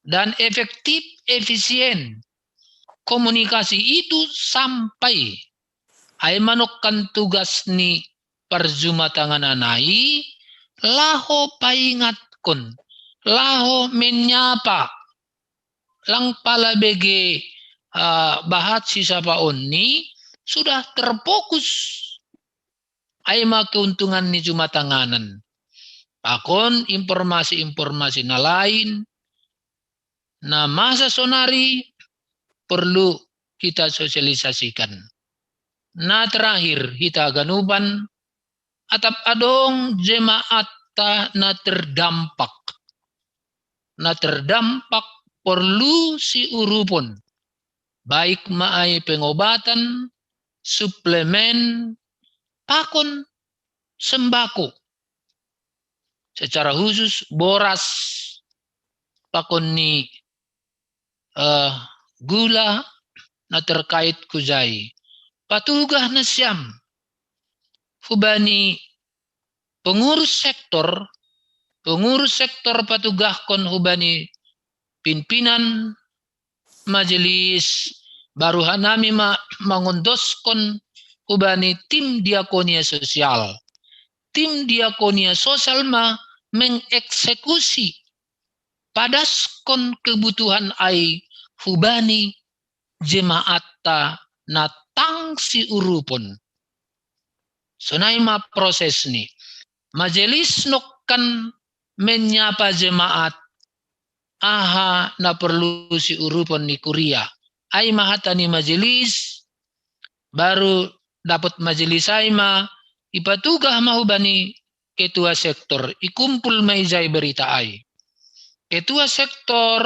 Dan efektif, efisien komunikasi itu sampai. Ai ma nongkan tugas ni parjumatanganan ai, laho paingatkon, laho menyapa, lang pala bege, ah, bahat sisapaonni, sudah terfokus. Ai ma keuntungan ni jumatanganan. Pakon informasi-informasi na lain, na masa sonari perlu kita sosialisasikan. Na terakhir, hita haganupan, atap adong jemaatta na terdampak. Na terdampak perlu siurupon. Baik ma ai pengobatan, suplemen, pakon sembako. Secara khusus boras, pakon ni, eh, gula na terkait hujai. Patugah nasiam hubani pengurus sektor, pengurus sektor patugahkon hubani pimpinan majelis, baru hanami ma mangondoskon hubani tim diakonia sosial. Tim diakonia sosial ma mengeksekusi, padaskon kebutuhan ai hubani jemaatta na tang siurupon. Sonai ma prosesni. Majelis nongkan menyapa jemaat, aha na perlu siurupon ni kuria. Ai ma hata ni majelis, baru dapot majelis ai ma ipatugah ma hubani ketua sektor, ikumpul ma ijai berita ai. Ketua sektor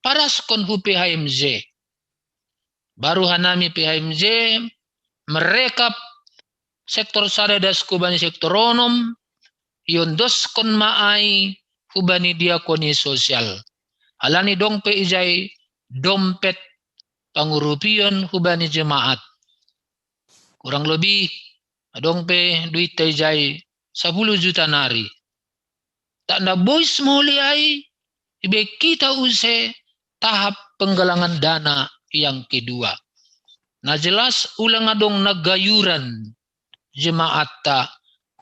padaskon hu P H M J. Baru hanami P H M J merekap sektor sada das hubani sektor onom, iondoskon ma ai hubani diakonia sosial. Alani dong pe ijai dompet pangurupion hubani jemaat. Kurang lebih adong pe duitta ijai sapuluh juta nari. Tanda bois moli ai, ibaen hita use tahap penggalangan dana yang kedua. Na jelas ulang adong na gayuran jemaatta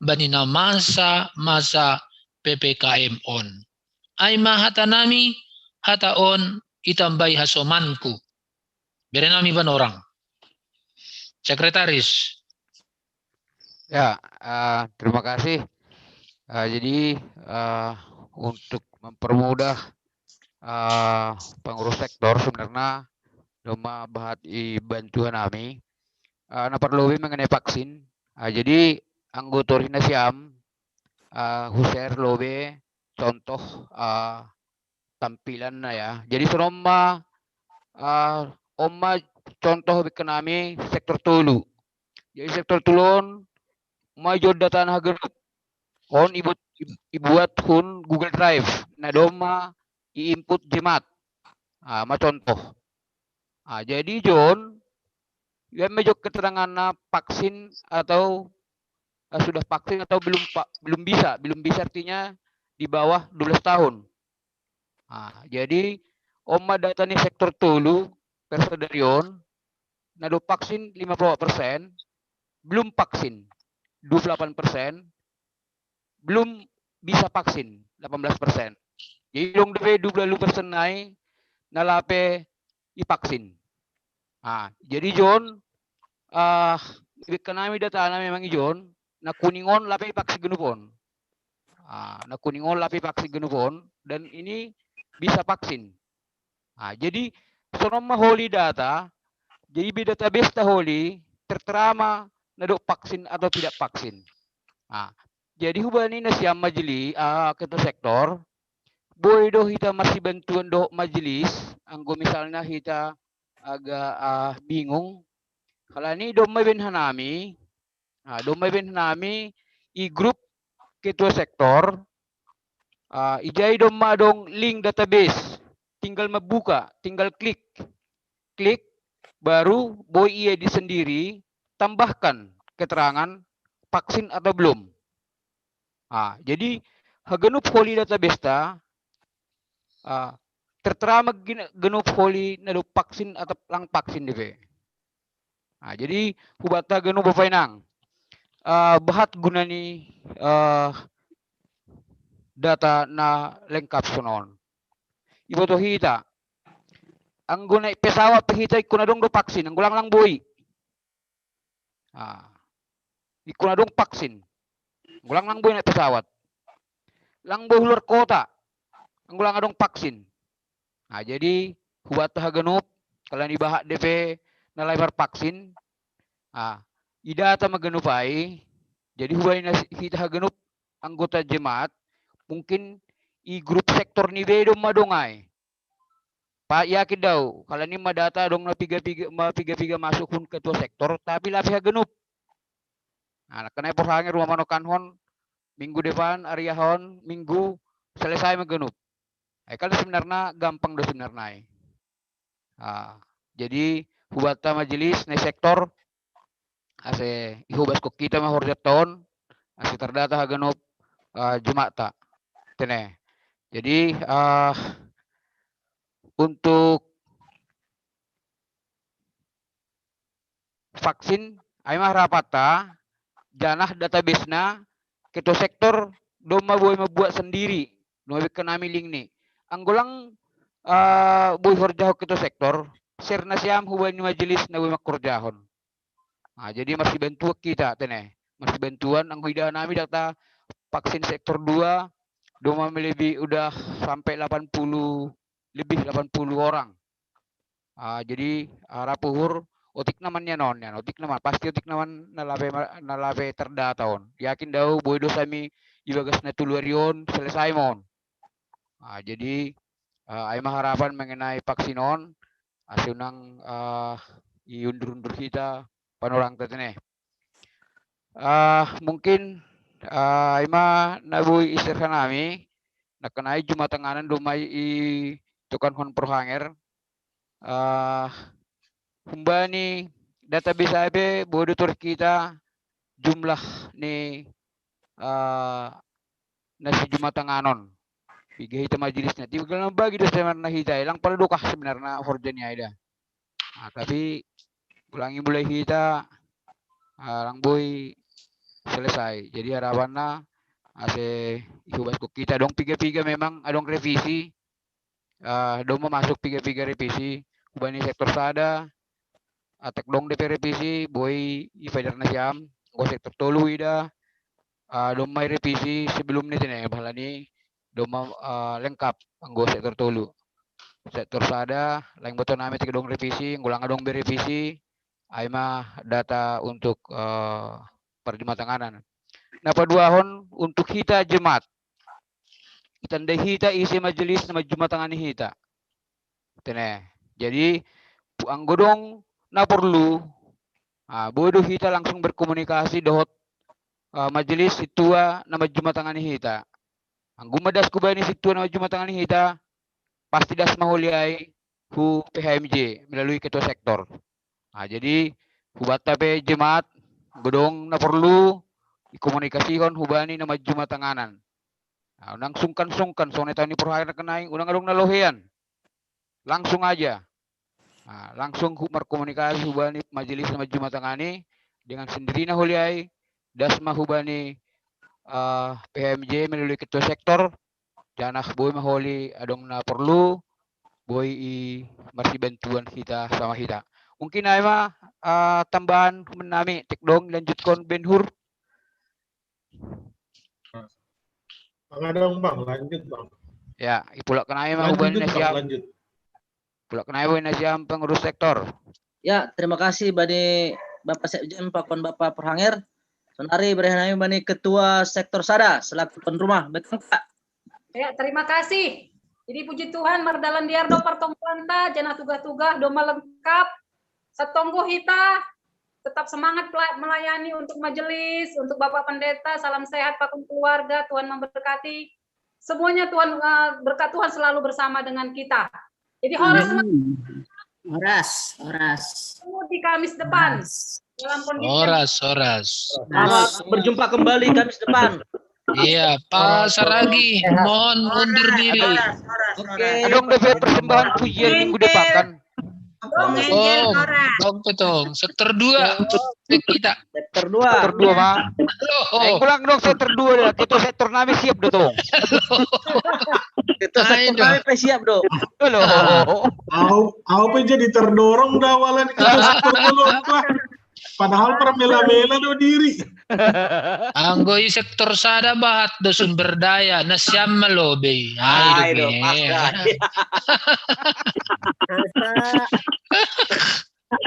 bani na masa-, masa P P K M on. Ai ma hata nami, hata on itambai hasomanku. Bere nami banorang. Sekretaris. Ya, uh, terima kasih. Uh, jadi uh, untuk mempermudah uh, pengurus sektor sebenarnya domma bahat i bantuan nami uh, na parlobi mengenai vaksin. Uh, jadi anggota Rina Siam uh, huser lobe contoh uh, tampilanna ya. Jadi senomma uh, omma contoh bikin nami sektor tolu. Jadi sektor tulon ma jodda tanah genup. On ibut ibuat hun Google Drive. Na domma i input jemat. Ah, ma contoh. Ah, jadi John, yang mejok keterangannya vaksin atau ah, sudah vaksin atau belum belum bisa. Belum bisa artinya di bawah dua belas tahun. Nah, jadi omma data ni sektor tolu persadarion na do vaksin lima puluh persen, belum vaksin dua puluh delapan persen, belum bisa vaksin delapan belas persen. Jadi dong dua puluh persen nai na lape i vaksin. Ah, jadi John, ah, uh, kanami data nami memang John, na kuning on lape i vaksin genupon. Ah, na kuning on lape i vaksin genupon dan ini bisa vaksin. Ah, jadi sonomma holi data, jadi bi database ta holi terterama na do vaksin atau tidak vaksin. Ah, jadi hubani na siam majeli, ah, ketua sektor, boi do hita masibantuan dohot majelis, anggo misalnya hita agak uh, bingung. Kalau ini domma ben hanami, nah, domma ben hanami i grup ketua sektor, uh, ijai domma dong link database, tinggal membuka, tinggal klik, klik, baru boi ia di sendiri tambahkan keterangan vaksin atau belum. Ah, jadi haganup holi database ta, ah, terterama ganup holi na do vaksin atau lang vaksin di pe. Ah, jadi hubata ganup bapainang. Ah, bahat guna ni ah, data na lengkap sonon. Iboto hita. Anggo naik pesawat hita ikkuna dong do vaksin, anggo lang lang boi. Ah. Ikkuna dong vaksin. Anggo lang lang boi naik pesawat. Lang boi luar kota. Anggo lang adong vaksin. Nah, jadi hubat haganup kalau ni bahat D P na labar vaksin. Ah, idata maganup ai. Jadi hubai na hita haganup anggota jemaat mungkin i grup sektor ni be domma dong ai. Pa yakin dau kalau ni ma data dong na piga-piga ma piga-piga masuk hun ketua sektor tapi lape haganup. Nah, kena porhange rumah manokan hon minggu depan ariahon minggu selesai maganup. Ai kan sebenarnya gampang do sebenarnya ai. Ah, jadi hubata majelis na sektor ase ihubas kok kita ma horjat tahun ase terdata haganup uh, jumata tene. Jadi uh, untuk vaksin ai ma harapatta janah database na ketua sektor domma boi membuat sendiri. Domma bikkan nami link ni anggo lang uh, boi horjahon ketua sektor share na siam hubani majelis na boi mangkorjahon. Nah, jadi masibantuan kita tene masibantuan anggo ida nami data vaksin sektor dua domma lebih udah sampai delapan puluh lebih delapan puluh orang. Ah, jadi ah, rapuhur otik naman nian on nian otik naman pasti otik naman na lape na lape terdata on. Yakin dau boi do sami ibagas na tuluari on selesai mon. Ah, jadi ah, ai ma harapan mengenai vaksin on ase unang ah, iundur-undur hita panorang tetene. Ah, mungkin ah, ai ma na boi iserhanami na kenai jumatan nganan domai i tukan hon porhanger. Uh, humbani database ai pe bodo tor kita jumlah ni uh, nasi jumatanganon piga hita majelisnya tiga bagi do sebenarnya hita lang pala dokah sebenarnya horjani aida. Nah, tapi ulangi mulai hita uh, lang boi selesai. Jadi harapannya Ase ihubasko kita dong piga-piga memang adong revisi. Ah, dong ma masuk piga-piga revisi. Hubani sektor sada, atek dong depe revisi, boi i faidar nasiam, anggo sektor tolu ida, ah, dong ma i revisi sebelum ni tene, bahalani dong ma, ah, lengkap anggo sektor tolu. Sektor sada, laeng boto nami atek dong revisi, anggo langa dong be revisi, ai ma data untuk, eh, parjumatanganan. Na paduahon untuk hita jemaat. Itandai hita ise majelis na manjumatangani hita. Tene. Jadi, pu-, anggo dong na porlu, ah, boi do hita langsung berkomunikasi dohot, ah, majelis sintua na manjumatangani hita. Anggo ma das hubani sintua na manjumatangani hita, pasti das ma holi ai hu P H M J melalui ketua sektor. Ah, jadi hubanta pe jemaat, anggo dong na porlu, ikomunikasihon hubani na manjumatanganan. Ah, unang sungkan-sungkan, songon na taon ni Porhanger nangkin, unang adong na lohean. Langsung aja. Ah, langsung hu-, markomunikasi hubani majelis na manjumatangani, dengan sendirina holi ai, das ma hubani, eh, P H M J melalui ketua sektor, janah boi ma holi adong na porlu, boi i marsibantuan hita sama hita. Mungkin ai ma, eh, tambahan nami, atek dong lanjutkon Ben Hur. Bang, ada dong, Bang, lanjut, Bang. Ya, ipulak nami ma Lanjut, hubani Bang, nasiam. Lanjut. Pulak nami hubani nasiam pengurus sektor. Ya, terima kasih bani Bapak Sekjen, pakon Bapak Porhanger. Sonari bere nami bani Ketua Sektor Sada selaku tuan rumah. Betul, Pak? Ya, terima kasih. Jadi puji Tuhan, mardalan diar do partonguanta, janah tugas-tugas do ma lengkap. Satonggo hita tetap semangat pela-, melayani untuk majelis, untuk Bapak Pendeta, salam sehat pakon keluarga, Tuhan memberkati. Semuanya Tuhan, eh, berkat Tuhan selalu bersama dengan kita. Jadi horas semua Amin. Horas, horas. Ketemu di Kamis depan Horas. Dalam kondisi Horas, horas. Selamat berjumpa kembali Kamis depan. Iya, Pak Saragi, mohon undur diri. Oke. Adong dope persembahan pujian minggu depan kan. Bang Angel, Oh, horas. Bang Petong, sektor dua. Cek kita. Sektor dua. Sektor dua, Pak. Loh, Eh, ulang dong sektor dua dah. Kita sektor nami siap do tong. Ketua sektor Ayo. Kami pe siap do. Loh. Au, au pe jadi terdorong dah walan ketua sektor dulu, apa? Padahal permela-mela do diri. Anggo i sektor sada bahat do sumber daya, nasiam ma lobei. Ai Ai do, do be. pas dah. Masa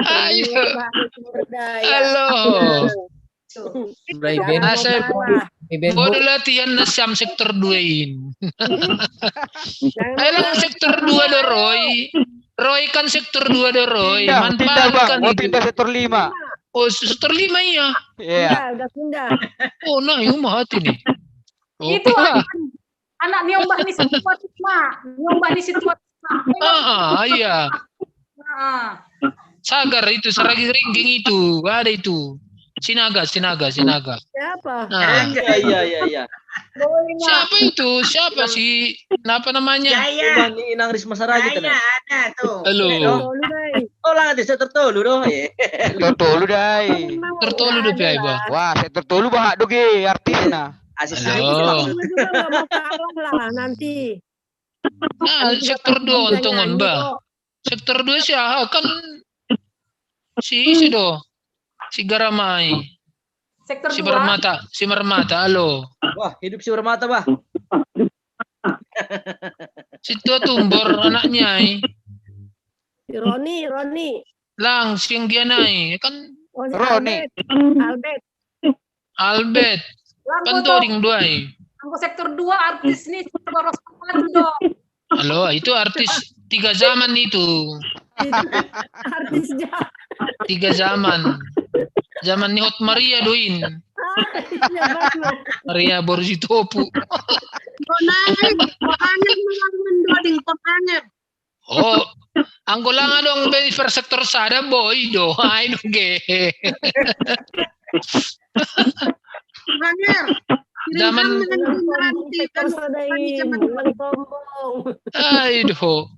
Ayo. Berdaya. Halo. Jangan Asa mau kalah. Bodo latihan nasiam sektor dua in. Jangan Ayo mau lah sektor dua do Roy. Roy kan sektor dua do Roy. Pindah, pindah, Manfaatkan Bang. Mau itu. Pindah sektor lima. Oh, sektor lima iya. Iya. Pindah, udah pindah. Oh, nah, iya mah hati nih. Oh, Itu pindah. Anak niombah ni situasi, Mak. Niombah ni situasi, Mak. Ah, iya. Nah, Sagar itu, Saragi Ringging itu, ada itu. Sinaga, Sinaga, Sinaga. Siapa? Nah, Iya, iya, iya, iya. boleh, Mak. Siapa itu? Siapa sih? Apa namanya? Jaya. Ini Inang Risma Saragi Jaya tadi. Ada tuh. Halo. Tolu deh. Oh, lah, di sektor tolu doh. Iya. Sektor tolu dai. Tertolu do pe ai, Bang. Wah, sektor tolu bahat do ge artisna. Asis Halo. Juga nggak mau kalah lah nanti. Nah, sektor dua untungan, Bah. Sektor dua si aha kan si isi do. Si Garamai. Sektor Si dua. Marmata, si Marmata, halo. Wah, hidup si Marmata, Bah. Si tua Tumbor anaknya ai. Si Roni, Roni. Lang, si Anggiana ai. Kan Oh, si Roni. Albert. Albert. Albert. Lang Kan foto. Toding dua ai. Anggo sektor dua artis nih, boros banget dong. Halo, itu artis tiga zaman itu. Artis jahat. Tiga zaman. Zaman ni Hot Maria doin. Iya, bagus. Maria Borsitopu. Ponangan, ponangan, ponangan, doding, ponangan. Oh, anggo langa dong be per sektor sada boi do. Ai do ge. Ponangan. Zaman Ponangan, ponangan, Ai do.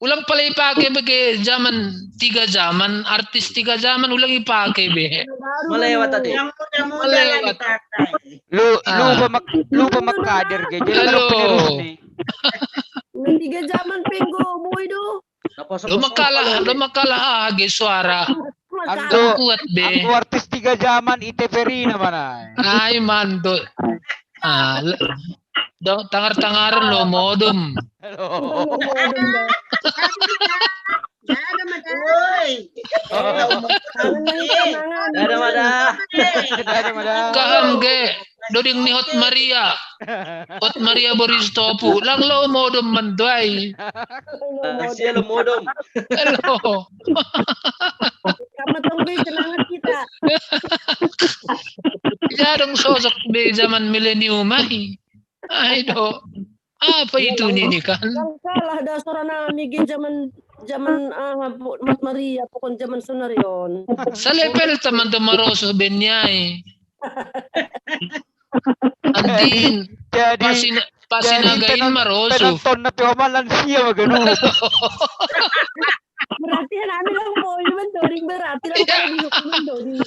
Ulang pala ipake be ke zaman tiga zaman, artis tiga zaman ulang ipake be. Melewat tadi. Yang muda-muda Melewat. Lagi pakai. Lu Ah. lupa mak lupa mak kader ge. Jadi Halo. Penerus nih. Udah tiga zaman penggo boy do. Lu makalah, lu makalah age suara. Ando Kuat be. Aku artis tiga zaman I T Verina mana? Ai mantul. Ah, le- do tangar-tangar lo modom. Halo. Jangan ada masalah. Woi. Jangan main sama Dadah, Mada. Dadah, Mada. Kaham ge. Doding ni Hot Maria. Hot Maria Boris Topu. Lang lo modom mentuai. Lansia lo modom. Halo. Sama tong be semangat kita. Jarang sosok be zaman milenium ai. Ai do. Apa itu nini kan? Yang kalah dasar anak migi zaman zaman ah Mat Maria pokon zaman Sunarion. Salepel teman to maroso benyai. Antin Jadi pasina pasinagain maroso. Penonton na pioman lansia maganu. Berarti kan kami lang boy mendoring berarti lang kalau di hukum mendoring.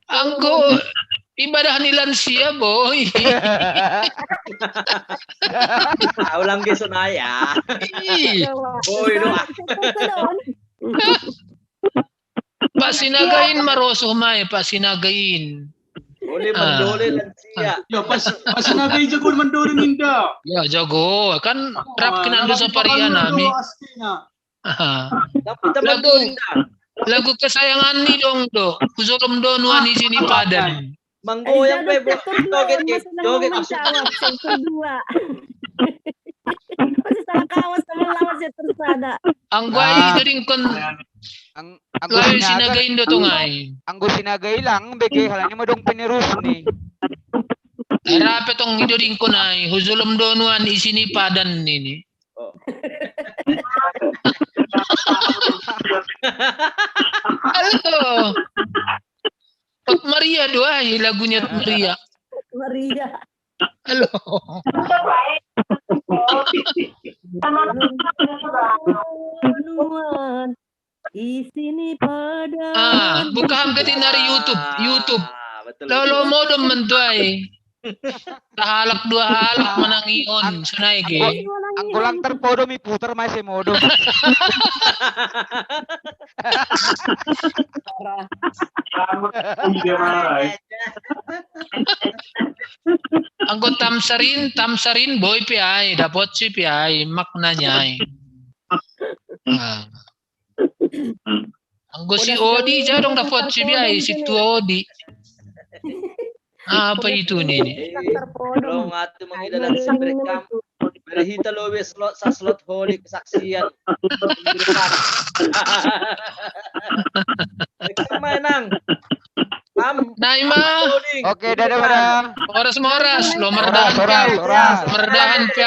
Angko ibadah ni lansia boy. Ulang ge sunaya. Ih, Boy do. Pak Sinagain maroso mai Pak Sinagain. Boleh mandole lansia. Ya pas pas nagai jago mandore ninda. Ya jago kan rap kenando saparian nami. Aslinya. Aha. Tapi teman Lagu lagu kesayangan ni dong do. Kuzolom donuan di sini padan. Manggoyang pe bro. Joget ke, joget. Menjawab yang kedua. Masih salah kawas teman lawas ya terus ada. Angguai doding kon Ang anggo lawi sinaga, Sinagain do tungai. Anggo sinaga ilang bege halani madong penerus nih. Rape tong idoding kon ai. Huzolom donuan di sini padan ini. Oh. Halo. Hot Maria do ai lagunya Hot Maria. Maria. Halo. Nuan. Di sini pada. Ah, buka ham ketin dari YouTube, YouTube. Ah, betul. Lolo modom mentuai. Tahalak dua halak menangion sunai ge. Anggo lang terpodom iputar masih modom. Anggo tamsarin, tamsarin boy pi ai, dapot si pi ai, maknanya ai. Ah. Anggo si Odi jadong dapot si pi ai, si tua Odi. Apa itu nih? Eh, Lo ngatu mangida lansia berekam. Berhita lo wes slot sa slot holy kesaksian. Minggu depan. Rekam main nang. Am. Naima. Holding. Oke, dadah, dadah. Moras moras, lo Moras, merdahan moras, pi. moras. Merdahan pi.